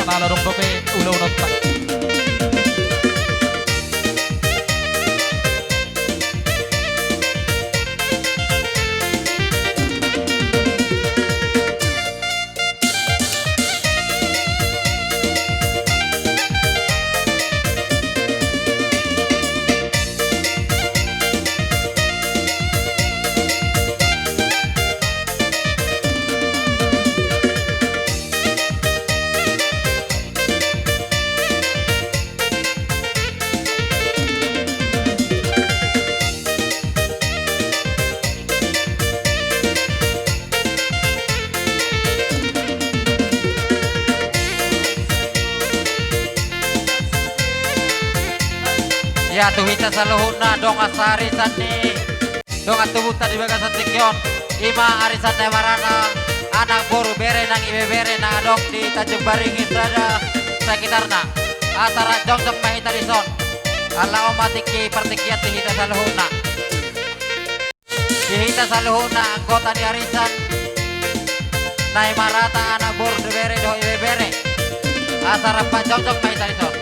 Manang adong dope ulaonta. Ia tu hita saluhutna dongan saarisan ni dongan tubunta di bagasan tingki on, i ma arisan Naimarata, anak boru, bere nang ibebere na adong di Tanjung Baringin sada sekitarna. Asa rap jongjong ma hita dison. Ala on ma tingki partingkian di hita saluhutna. Di hita saluhutna anggota ni arisan Naimarata, anak boru, bere dohot ibebere. Asa rap jongjong ma hita dison.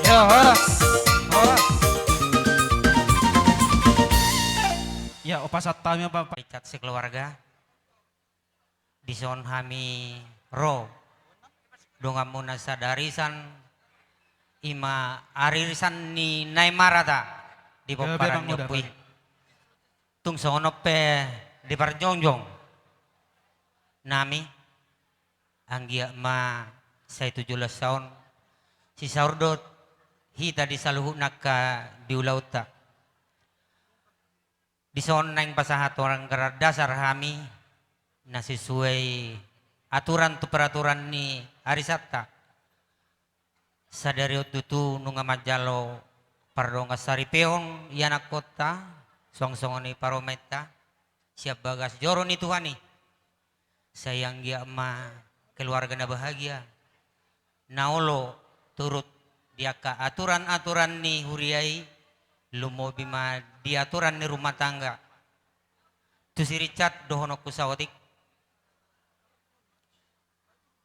Ya, horas. Horas. Ya, upasan tami apa, Pak? Icat sekeluarga. Dison hami ro donganmuna sada arisan, i ma arisan ni Naimarata di pomparan ni ompu i. Tung songon on pe di parjongjong nami, anggiat ma sai tu joloan on sisaur dohot hita di saluhutna angka di ulaonta. Dison naeng pasahat anggaran dasar hami na sesuai aturan tu peraturan ni arisanta. Sadari on tutu nunga manjalo pardongan saripeon ianakhonta, songon i parumaenta, sian bagas joro ni Tuhan i. Sai anggiat ma keluarga na bahagia, na olo turut di angka aturan-aturan ni huria i, lumobi ma di aturan ni rumah tangga. Tu si Richard dohononku saotik.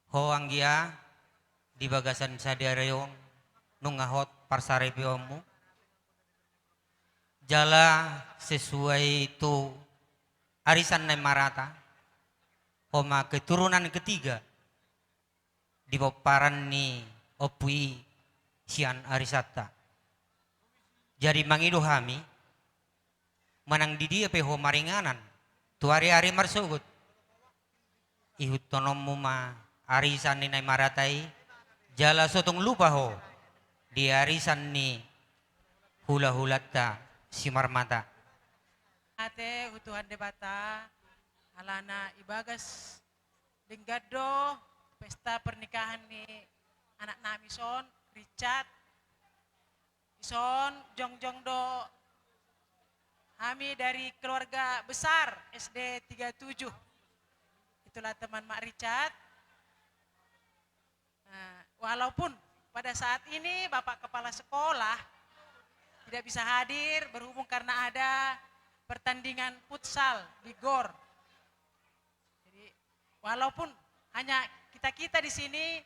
Ho anggia, di bagasan sadari on nunga hot parsaripeonmu. Jala sesuai tu arisan Naimarata, ho ma keturunan ketiga di pomparan ni ompu i sian arisanta. Jadi mangido hami, manang di dia pe ho maringanan tu ari-ari marsogot, ihuthononmu ma arisan ni Naimarata i, jala so tung lupa ho di arisan ni hula-hulanta Simarmata. Ate, tu Tuhan Debata, alana ibagas denggan do pesta pernikahan ni anak nami son, Richard. Dison jongjong do Kami dari keluarga besar S D tiga tujuh. Itulah teman Mak Richard. Nah, walaupun pada saat ini Bapak Kepala Sekolah tidak bisa hadir berhubung karena ada pertandingan futsal di GOR. Jadi, walaupun hanya kita-kita di sini,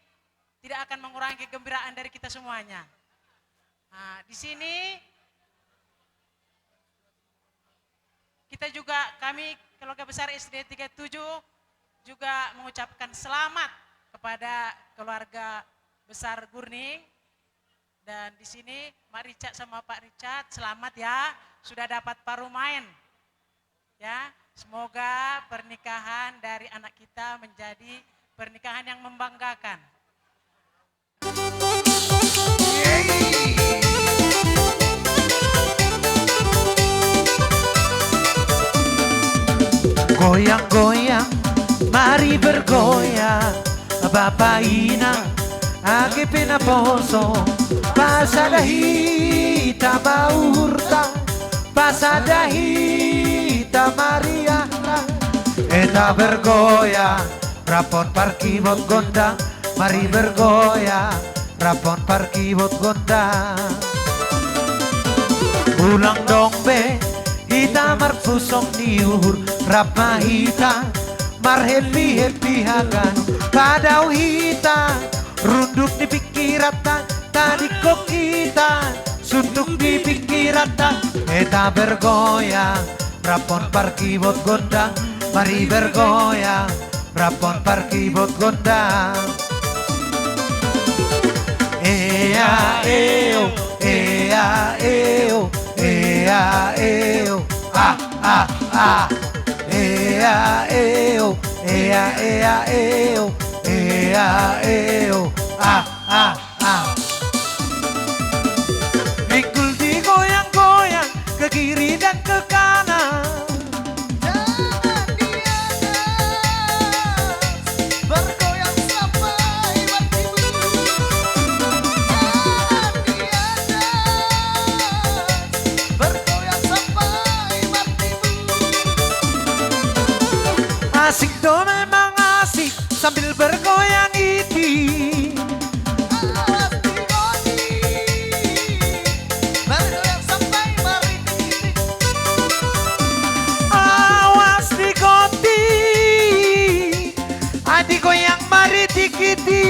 tidak akan mengurangi kegembiraan dari kita semuanya. Nah, di sini kita juga, kami keluarga besar S D tiga tujuh juga mengucapkan selamat kepada keluarga besar Gurning. Dan di sini Mak Richard sama Pak Richard, selamat ya, sudah dapat parumaen. Ya, semoga pernikahan dari anak kita menjadi pernikahan yang membanggakan. Goyang-goyang, mari bergoyang, Bapa Inang, age pe naposo, pasada hita ma uhurta, pasada hita ma riahta, eta bergoyang, rap on parkibot gondang, mari bergoyang, rap on parkibot gondang. Ulang dong be hita marpusong ni uhur, rap ma hita marhappy-happy haganup, padao hita runduk ni pingkiranta, tadingkon hita sunduk ni pingkiranta, eta bergoyang, rap on parkibot gondang, mari bergoyang, rap on parkibot gondang. Ea eo, ea eo, ea eo, ah, ah, ah. Ea eo, ea, ea eo, ea eo, ah, ah, ah. Pinggul digoyang-goyang ke kiri dan ke kanan. Jangan di atas, bergoyang sampai bertimbun. Jangan di atas, bergoyang sampai bertimbun. Asik do memang asik sambil bergoyang iti. Awas digoti, bergoyang sampai mariti-iti. Awas digoti, ah, digoyang mariti-iti.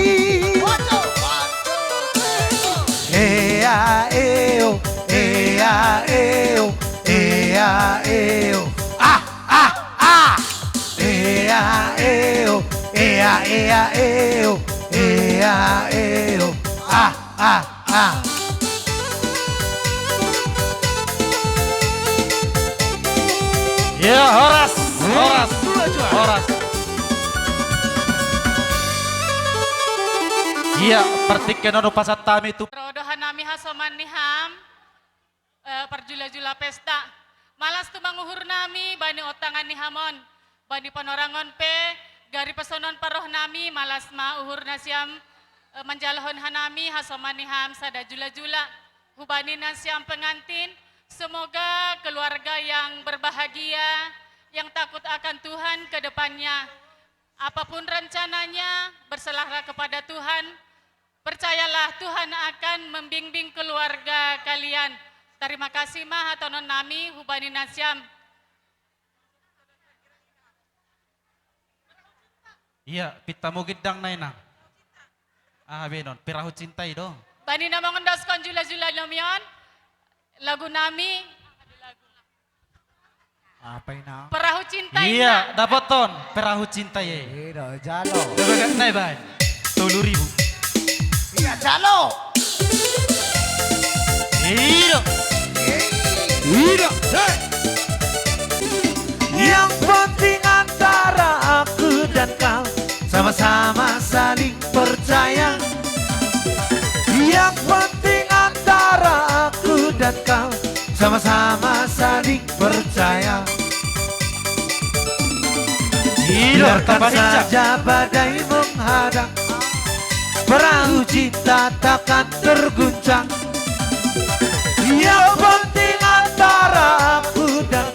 Waduh, waduh. Ea eo, ea eo, ea eo. Ah, ah, ah. Ea eo, ea, ea eo, ea eo. Ah, ah, ah. Ya, horas, horas, horas. Ia, partingkian on hupasahat hami tu. Ro do hanami hasoman ni ham. Eh, parjula-jula pesta. Malas tumang uhur nami bani ontangan ni ham on. Bani Panorang on pe, gari pe songon on parroh nami, malas ma uhur nasiam, eh, manjalahon hanami hasoman ni ham sada jula-jula. Hubani nasiam pengantin, semoga keluarga yang berbahagia, yang takut akan Tuhan ke depannya. Apapun rencananya, berserahlah kepada Tuhan. Percayalah, Tuhan akan membimbing keluarga kalian. Tarima kasih ma hatahonon nami hubani nasiam. Ia, pinta mugit dang na inang. Ah, benon, Perahu Cinta i do. Bani na mangondoskon jula-jula nami on, lagu nami. Apa inang? Perahu Cinta. Ia, inang. Dapothon Perahu Cinta i. Ida, jalo. Coba gak naik, Bay? Tolu ribu. Ia, jalo. Ida. Ida. Hei. Yang penting antara aku dan kau sama-sama saling percaya. Yang penting antara aku dan kau sama-sama saling percaya. Biarkan saja badai menghadang, perahu cinta takkan terguncang. Yang penting antara aku dan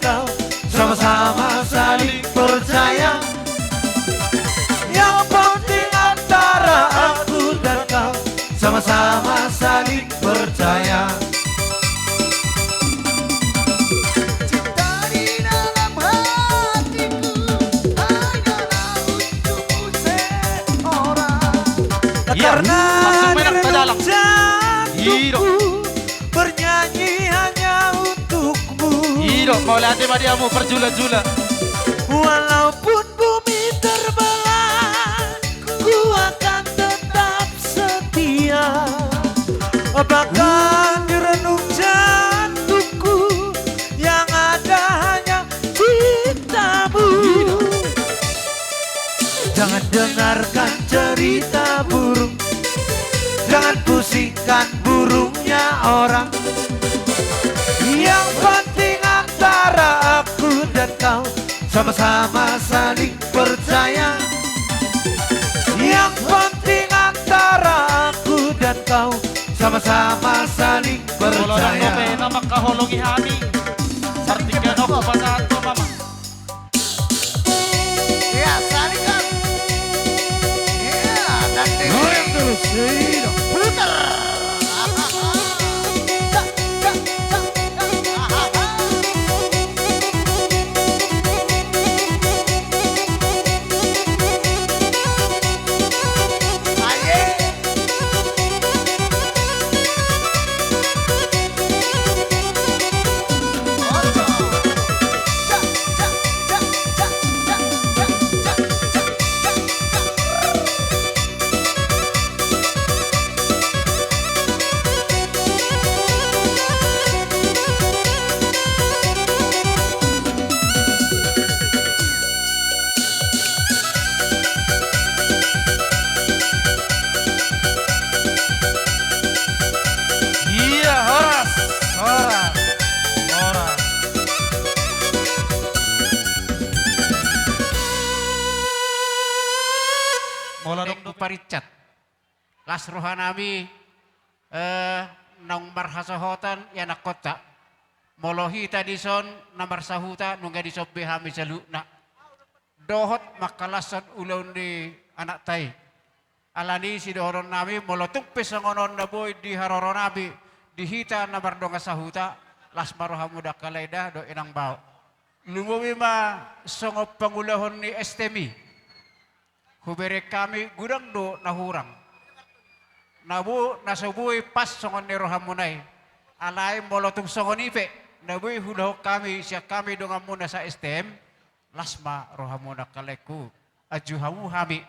Karena di renung jantungku bernyanyi hanya untukmu. I do, mauliate ma di hamu parjulajula. Walaupun bumi terbelah, ku akan tetap setia. Bahkan di renung jantungku yang ada hanya cintamu. Jangan dengarkan cerita burung, jangan pusingkan burungnya orang. Yang penting antara aku dan kau sama-sama saling percaya. Yang penting antara aku dan kau sama-sama saling percaya. Molo dang dope na mangkaholongi hami, sartingga nongko pasahat tu mama. Iya, saling kan. Iya, dan goyang terus, iya. Putar. Iya, horas, horas, horas. Molo dung diparincang las rohanami, eh, naung marhasohotan ianakkonta. Molo hita dison na marsahuta, nunga dison be hami saluhutna. Dohot mangkalashon ulaon ni anakta i. Alani i sidohononnami, molo tung pe songon on na boi di haroronami di hita na mardongan sahuta, las ma rohamu dangkal ai da dohot inang bao. Lumobi ma songon pangulahon ni S T M i. Hubereng hami godang do na hurang. Na bo-, na so boi pas songon ni rohamuna i. Alai molo tung songon i pe na boi huulahon hami sian hami donganmuna sa S T M, las ma rohamuna dangkalku. Anju hamu hami.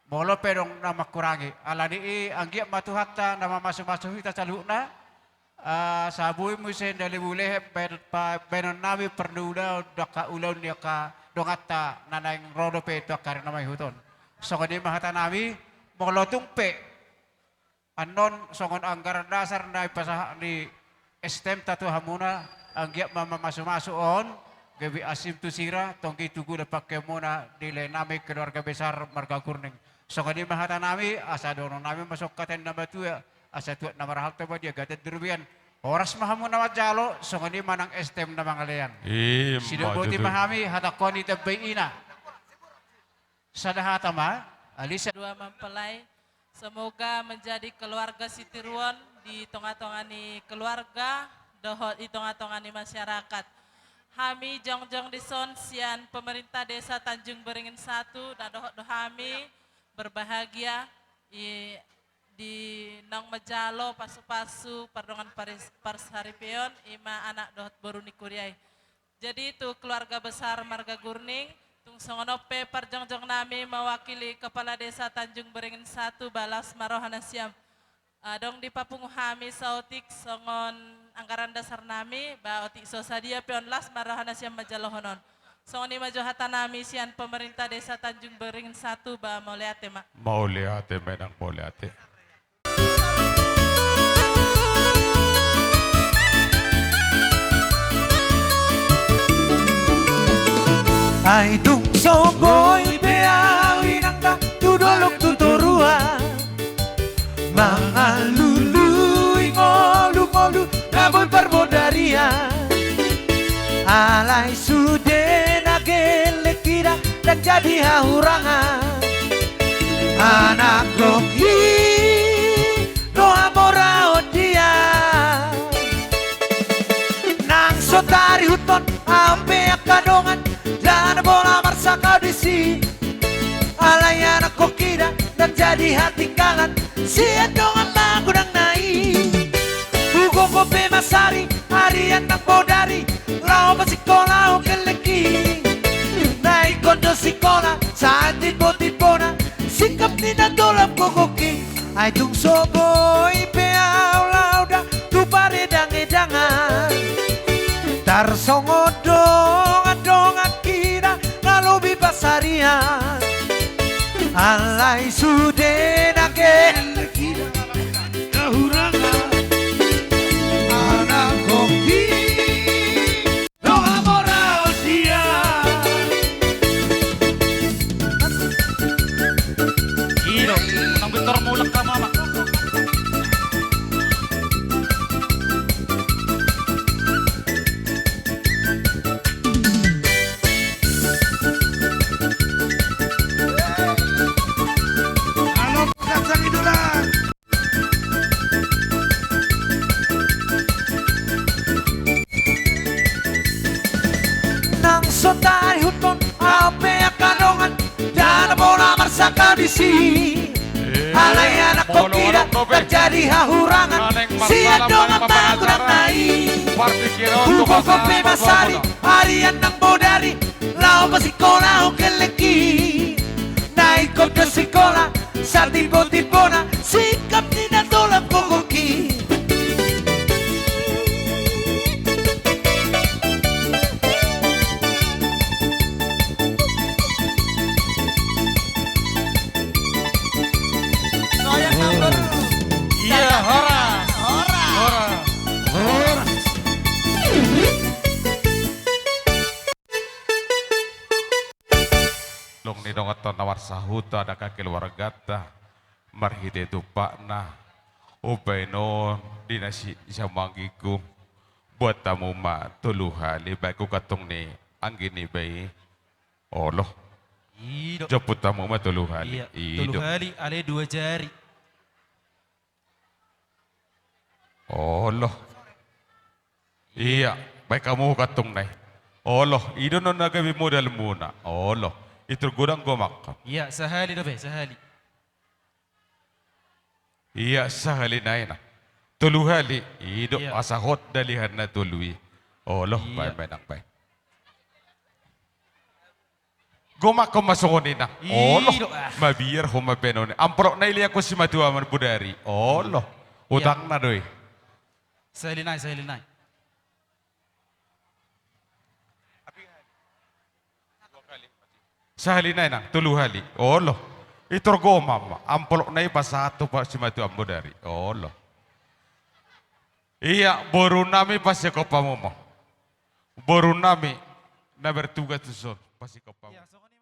Molo pe adong na mangkurangi. Alani i anggiat ma Tuhanta na mamasumasu hita saluhutna. Ah, asa boi muse na lebu lehet baen-, pa-, baenonnami parniulaon dangka ulaon ni angka donganta na naeng ro dope tu angka ari na mangihut on. Songon i ma hatanami, molo tung pe annon songon anggaran dasar na ipasahat ni S T M ta tu hamuna, anggiat ma mamasumasu on, gabe asim tu sira, tonggi tu gula pangkeonmuna di laenami keluarga besar marga Gurning. Songon i ma hatanami, asa dohononnami ma songon hata ni na matua, asa tuat na marhalto ma di agiot di robean. Horas ma hamu na manjalo, songon i ma nang S T M na mangalean. Ima tutu. Sidok boti ma hami, hatangkon i tambai ina. Sada hata ma, alisa. Dua mempelai. Semoga menjadi keluarga sitiruon di tongatonga ni keluarga, dohot di tongatonga ni masyarakat. Hami jongjong dison sian pemerintah desa Tanjung Beringin satu, na dohot do hami berbahagia i, di naung manjalo pasupasu pardongan paris-, parsaripeon, ima anak dohot boru ni huria i. Jadi tu keluarga besar marga Gurning, tung songon on pe parjongjongnami mewakili Kepala Desa Tanjung Beringin satu, ba las ma roha nasiam. Adong dipapungu hami saotik songon anggaran dasarnami, ba otik so sadia pe on las ma roha nasiam manjalohon on. Songon i ma jo hatanami sian pemerintah Desa Tanjung Beringin satu, ba mauliate ma. Mauliate ma, inang, mauliate. Ai tung so boi be au, inang, da tu dolok tu toruan, mangalului ngolungolu na boi parbodarian. Alai sude na gelleng hita, ndang jadi hahurangan. Anak gok i do hamoraon dia. Nang so tarihuthon au pe angka dongan, jala pola marsangkap disi. Alai anak gok i da, ndang jadi hatinggalan. Sian dongan magodangna i. Hugogo pe masari, arian nang bodari, laho pasikola hukellek i. Na ingkon do sikola, sahat timbotimbona, singkop ni na tolap gogok i. Ai tung so boi pe au laho da tu paredangedangan. Tarsongon dongan-dongan hita na lobi pasarian. Alai sude na gellek hita na hurangan. Anak kopi. Dongan mora osia. Iro, nang bentor mulak ka mama. Halo, Kacang Idulan. Nang so taihuthon au pe angka dongan, ndada pola marsangkap disi. Alai anak kopi da, tarjadi hahurangan sian dongan magodangna i. Hugogo pe masari, arian nang bodari, laho pasikola hukellek i. Na ingkon do sikola, satimbotimbona, singkop ni na tolap gogok i. Ia, horas. Horas. Horas. Long ni dongan tona marsahuta, angka keluargata, marhite tumpakna, umbahen on di na si, di simanggihon, buat hamu ma tolu hali baen tu kantong ni anggi niba i. Olo. I do. Jomput hamu ma tolu hali. Ia, i do. Tolu hali, ale dua jari. Olo. Ia, baen hamu kantong na i. Olo, i do non na gabe modalmuna. Olo. Itor godang gomangkon. Ia, sahali dope, sahali. Ia, sahali nai na. Tolu hali, i do. Ia. Asa hot dalihan na tolu i. Olo, ia. Baen, baen, nang baen. Gomangkon ma songon i nang. Olo. I do, ah. Mabiar ho ma baenon i. Amplop na i lean ho simatua amang bodari. Olo. Ia. Utangna do i. Sahali nai, sahali nai. Sahali nai nang, tolu hali. Olo. Itor gomang ma. Amplop na i pasahat tu pa, simatua amang bodari. Olo. Ia, boru nami, pasingkop hamu ma. Boru nami na bertugas tu son, pasingkop hamu. Ia, songon i.